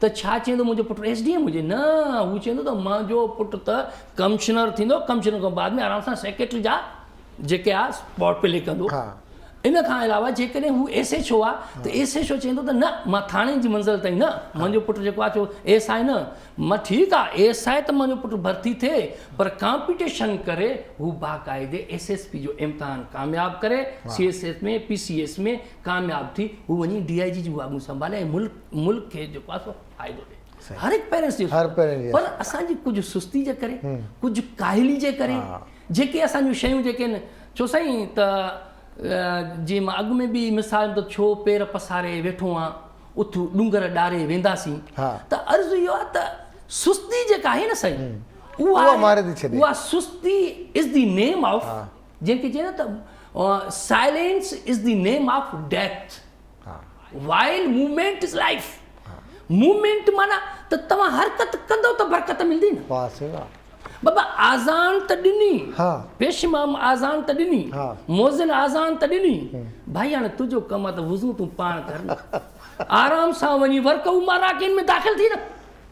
ته ڇا چوندو منهنجو پٽ ايس ڊي ايم هجي نه هو چوندو ته منهنجو پٽ ته ڪمشنر ٿيندو ڪمشنر کان بعد ۾ آرام سان سيڪريٽري جا جيڪي آ اسپاٽ پلي ڪندو ان کان علاوه جيڪڏهن هو ايس ايڇ او آ ته ايس ايڇ او چوندو ته نه مان ٿاڻي جي منزل تائين نه منهنجو پٽ جيڪو آ چو ايس I نه مان ٺيڪ آ ايس I ته منهنجو پٽ ڀرتي ٿئي پر ڪامپيٽيشن ڪري هو باقاعدي ايس ايس پي جو امتحان ڪامياب ڪري C S S ۾ P C S ۾ ڪامياب ٿي هو وڃي ڊي I جي جون واڳون سنڀالي ۽ ملڪ ملڪ کي جيڪو آ سو فائدو ڏي هر هڪ پيرنٽس جي هر پيرنٽس پر اسان جي ڪجهه سستي جي ڪري ڪجهه ڪاهلي جي ڪري جيڪي اسان جون شيون جيڪي آهن ڇو سائين ته جي مان اڳ ۾ به مثال ته ڇو پير پساري ويٺو آن اٿ ڏونگر ڏاري وينداسين ته عرض اهو آهي ته سستي جيڪا آهي نه سائين اها ماري ٿي ڇڏي اها سستي از the name of جنهن کي چئي نه ته silence is the name of death while movement is life movement معنيٰ ته توهان حرڪت ڪندو ته برڪت ملندي نه واهه سائين واهه بابا آذان ته ڏني پيش امام آذان ته ڏني موذن آذان ته ڏني ڀائي هاڻي تنهنجو ڪم آ ته وضو تون پاڻ ڪر نه آرام سان وڃي ورڪعو مع الراڪعين ۾ داخل ٿي نه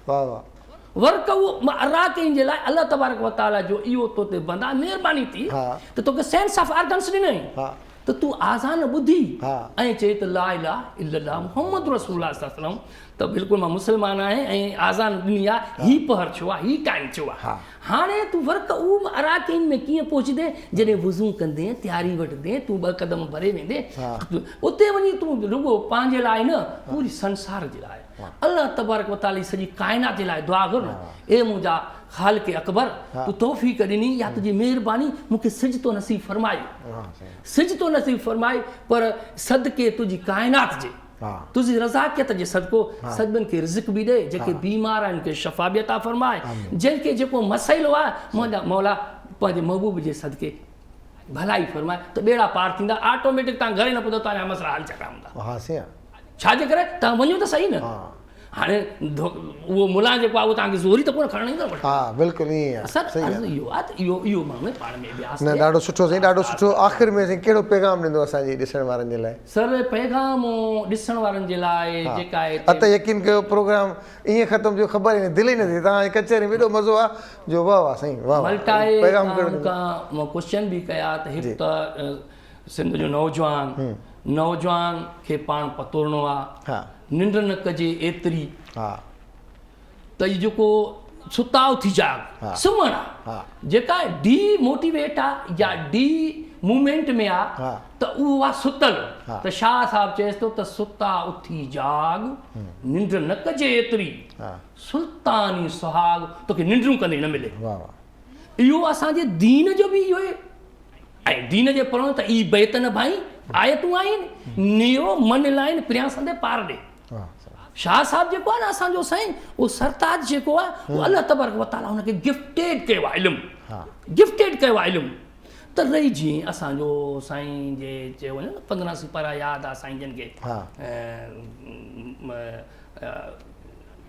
واهه واهه ورڪعو مع الراڪعين جي لاء الله تبارڪ وتعالي جو اهو تو تي بندا مهرباني ٿي ته توکي سينس آف آرگنس ڏنائين ته تون آذان ٻڌي ۽ چئي ته لا اله الا الله محمد رسول الله صلي الله عليه وسلم ته بلڪل مان مسلمان آهيان ۽ آذان ڏني آ هي پهر ڇو آ هي ٽائيم ڇو آ هاڻي تون ورڪعو مع الراڪعين ۾ ڪيئن پهچندين جڏهن وضو ڪندين تياري وٺندين تون ٻه قدم ڀري ويندين اتي وڃي تون رڳو پنهنجي لاء نه پوري سنسار جي لاء الله تبارڪ وتعالي سڄي ڪائنات جي لاء دعا گهر نه اي منهنجا خالق اڪبر تو توفيق ڏني يا تنهنجي مهرباني مون کي سجدو نصيب فرمائي سجدو نصيب فرمائي پر صدقي تنهنجي ڪائنات جي تنهنجي رزاقيت جي صدقو سڀن کي رزق به ڏي جيڪي بيمار آهن کي شفا به عطا فرمائي جنهن کي جيڪو مسئلو آهي منهنجا مولا پنهنجي محبوب جي صدقي ڀلائي فرمائي ته ٻيڙا پار ٿيندا آٽوميٽڪ تان گهر ئي نه پهتو تان جا مسئلا حل ٿيا پيا هوندا ها سائين ڇا جي ڪري تان وڃو ته صحيح نه. هاڻي اهو ملان جيڪو آهي اهو توهان کي زوري ته ڪونه کڻڻ ايندو نه. ها بلڪل ائين آهي. سر عرض اهو آهي ته اهو اهو ماڻهو پاڻ ۾ اڀياس نه ڏاڍو سٺو سائين ڏاڍو سٺو آخر ۾ سائين ڪهڙو پيغام ڏيندو اسان جي ڏسڻ وارن جي لاء. سر پيغام ڏسڻ وارن جي لاء جيڪا آهي ته. ته يقين ڪيو پروگرام ائين ختم ٿيو خبر ئي نه دل ئي نه ٿي توهان جي ڪچهري ۾ ايڏو مزو آ جو واه واه سائين واه واه ملٽائي پيغام ڪهڙو ڏيندو. مون ڪوشچن به ڪيا ته هڪ ته سنڌ جو نوجوان نوجوان کي پاڻ پتوڙڻو آ ننڊ نه ڪجي ايتري ته هي جيڪو ستا اٿي جاڳ سمهڻ آ جيڪا ڊي موٽيويٽ آ يا ڊي موومينٽ ۾ آ ته اهو آ ستل ته شاهه صاحب چئيس ٿو ته ستا اٿي جاڳ ننڊ نه ڪجي ايتري سلطاني سهاڳ توکي ننڊون ڪندي نه ملي اهو اسان جي دين جو به اهو ۽ دين جي پڙهڻ ته اي بيت نه ڀائين آيتون آهن نيو من لائين پريان سندي پار ڏي. شاهه صاحب جيڪو آهي نه اسان جو سائين اهو سرتاج جيڪو آهي اهو الله تبارڪ وتعالي هن کي گفٽيڊ ڪيو آهي علم گفٽيڊ ڪيو آهي علم ته رهي جيئن اسان جو سائين جي چيو وڃي نه 15 سپارا ياد آهي سائين جن کي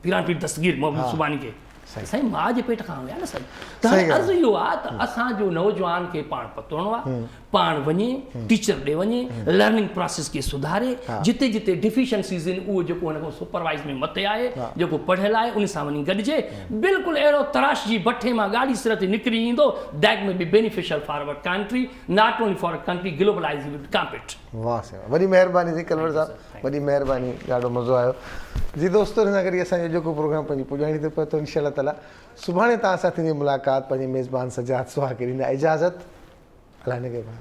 پيران پير دستگير محبوب سبحاني کي سائين ماء جي پيٽ کان هيا نه سائين ته هاڻي عرض اهو آهي ته اسان جو نوجوان کي پاڻ پتوڙڻو آهي پاڻ وڃي ٽيچر ڏي وڃي لرننگ پراسيس کي سڌاري جتي جتي ڊفيشنسيز آهن اهو جيڪو هن کان سپروائز ۾ مٿي آهي جيڪو پڙهيل آهي ان سان وڃي گڏجي بلڪل اهڙو تراش جي بٺي مان ڳاڙهي سر تي نڪري ايندو that may be beneficial for our country not only for country globalise with compete. واه سائين وڏي مهرباني سائين ڪلوڙ صاحب وڏي مهرباني ڏاڍو مزو آيو جي دوستو ان سان گڏ اسان جو اڄوڪو پروگرام پنهنجي پڄاڻي تي پهتو انشاء الله تعالي سڀاڻي توهان سان ٿيندي ملاقات پنهنجي ميزبان سجاد سهاڳ کي ڏيندا اجازت الله نگهبان.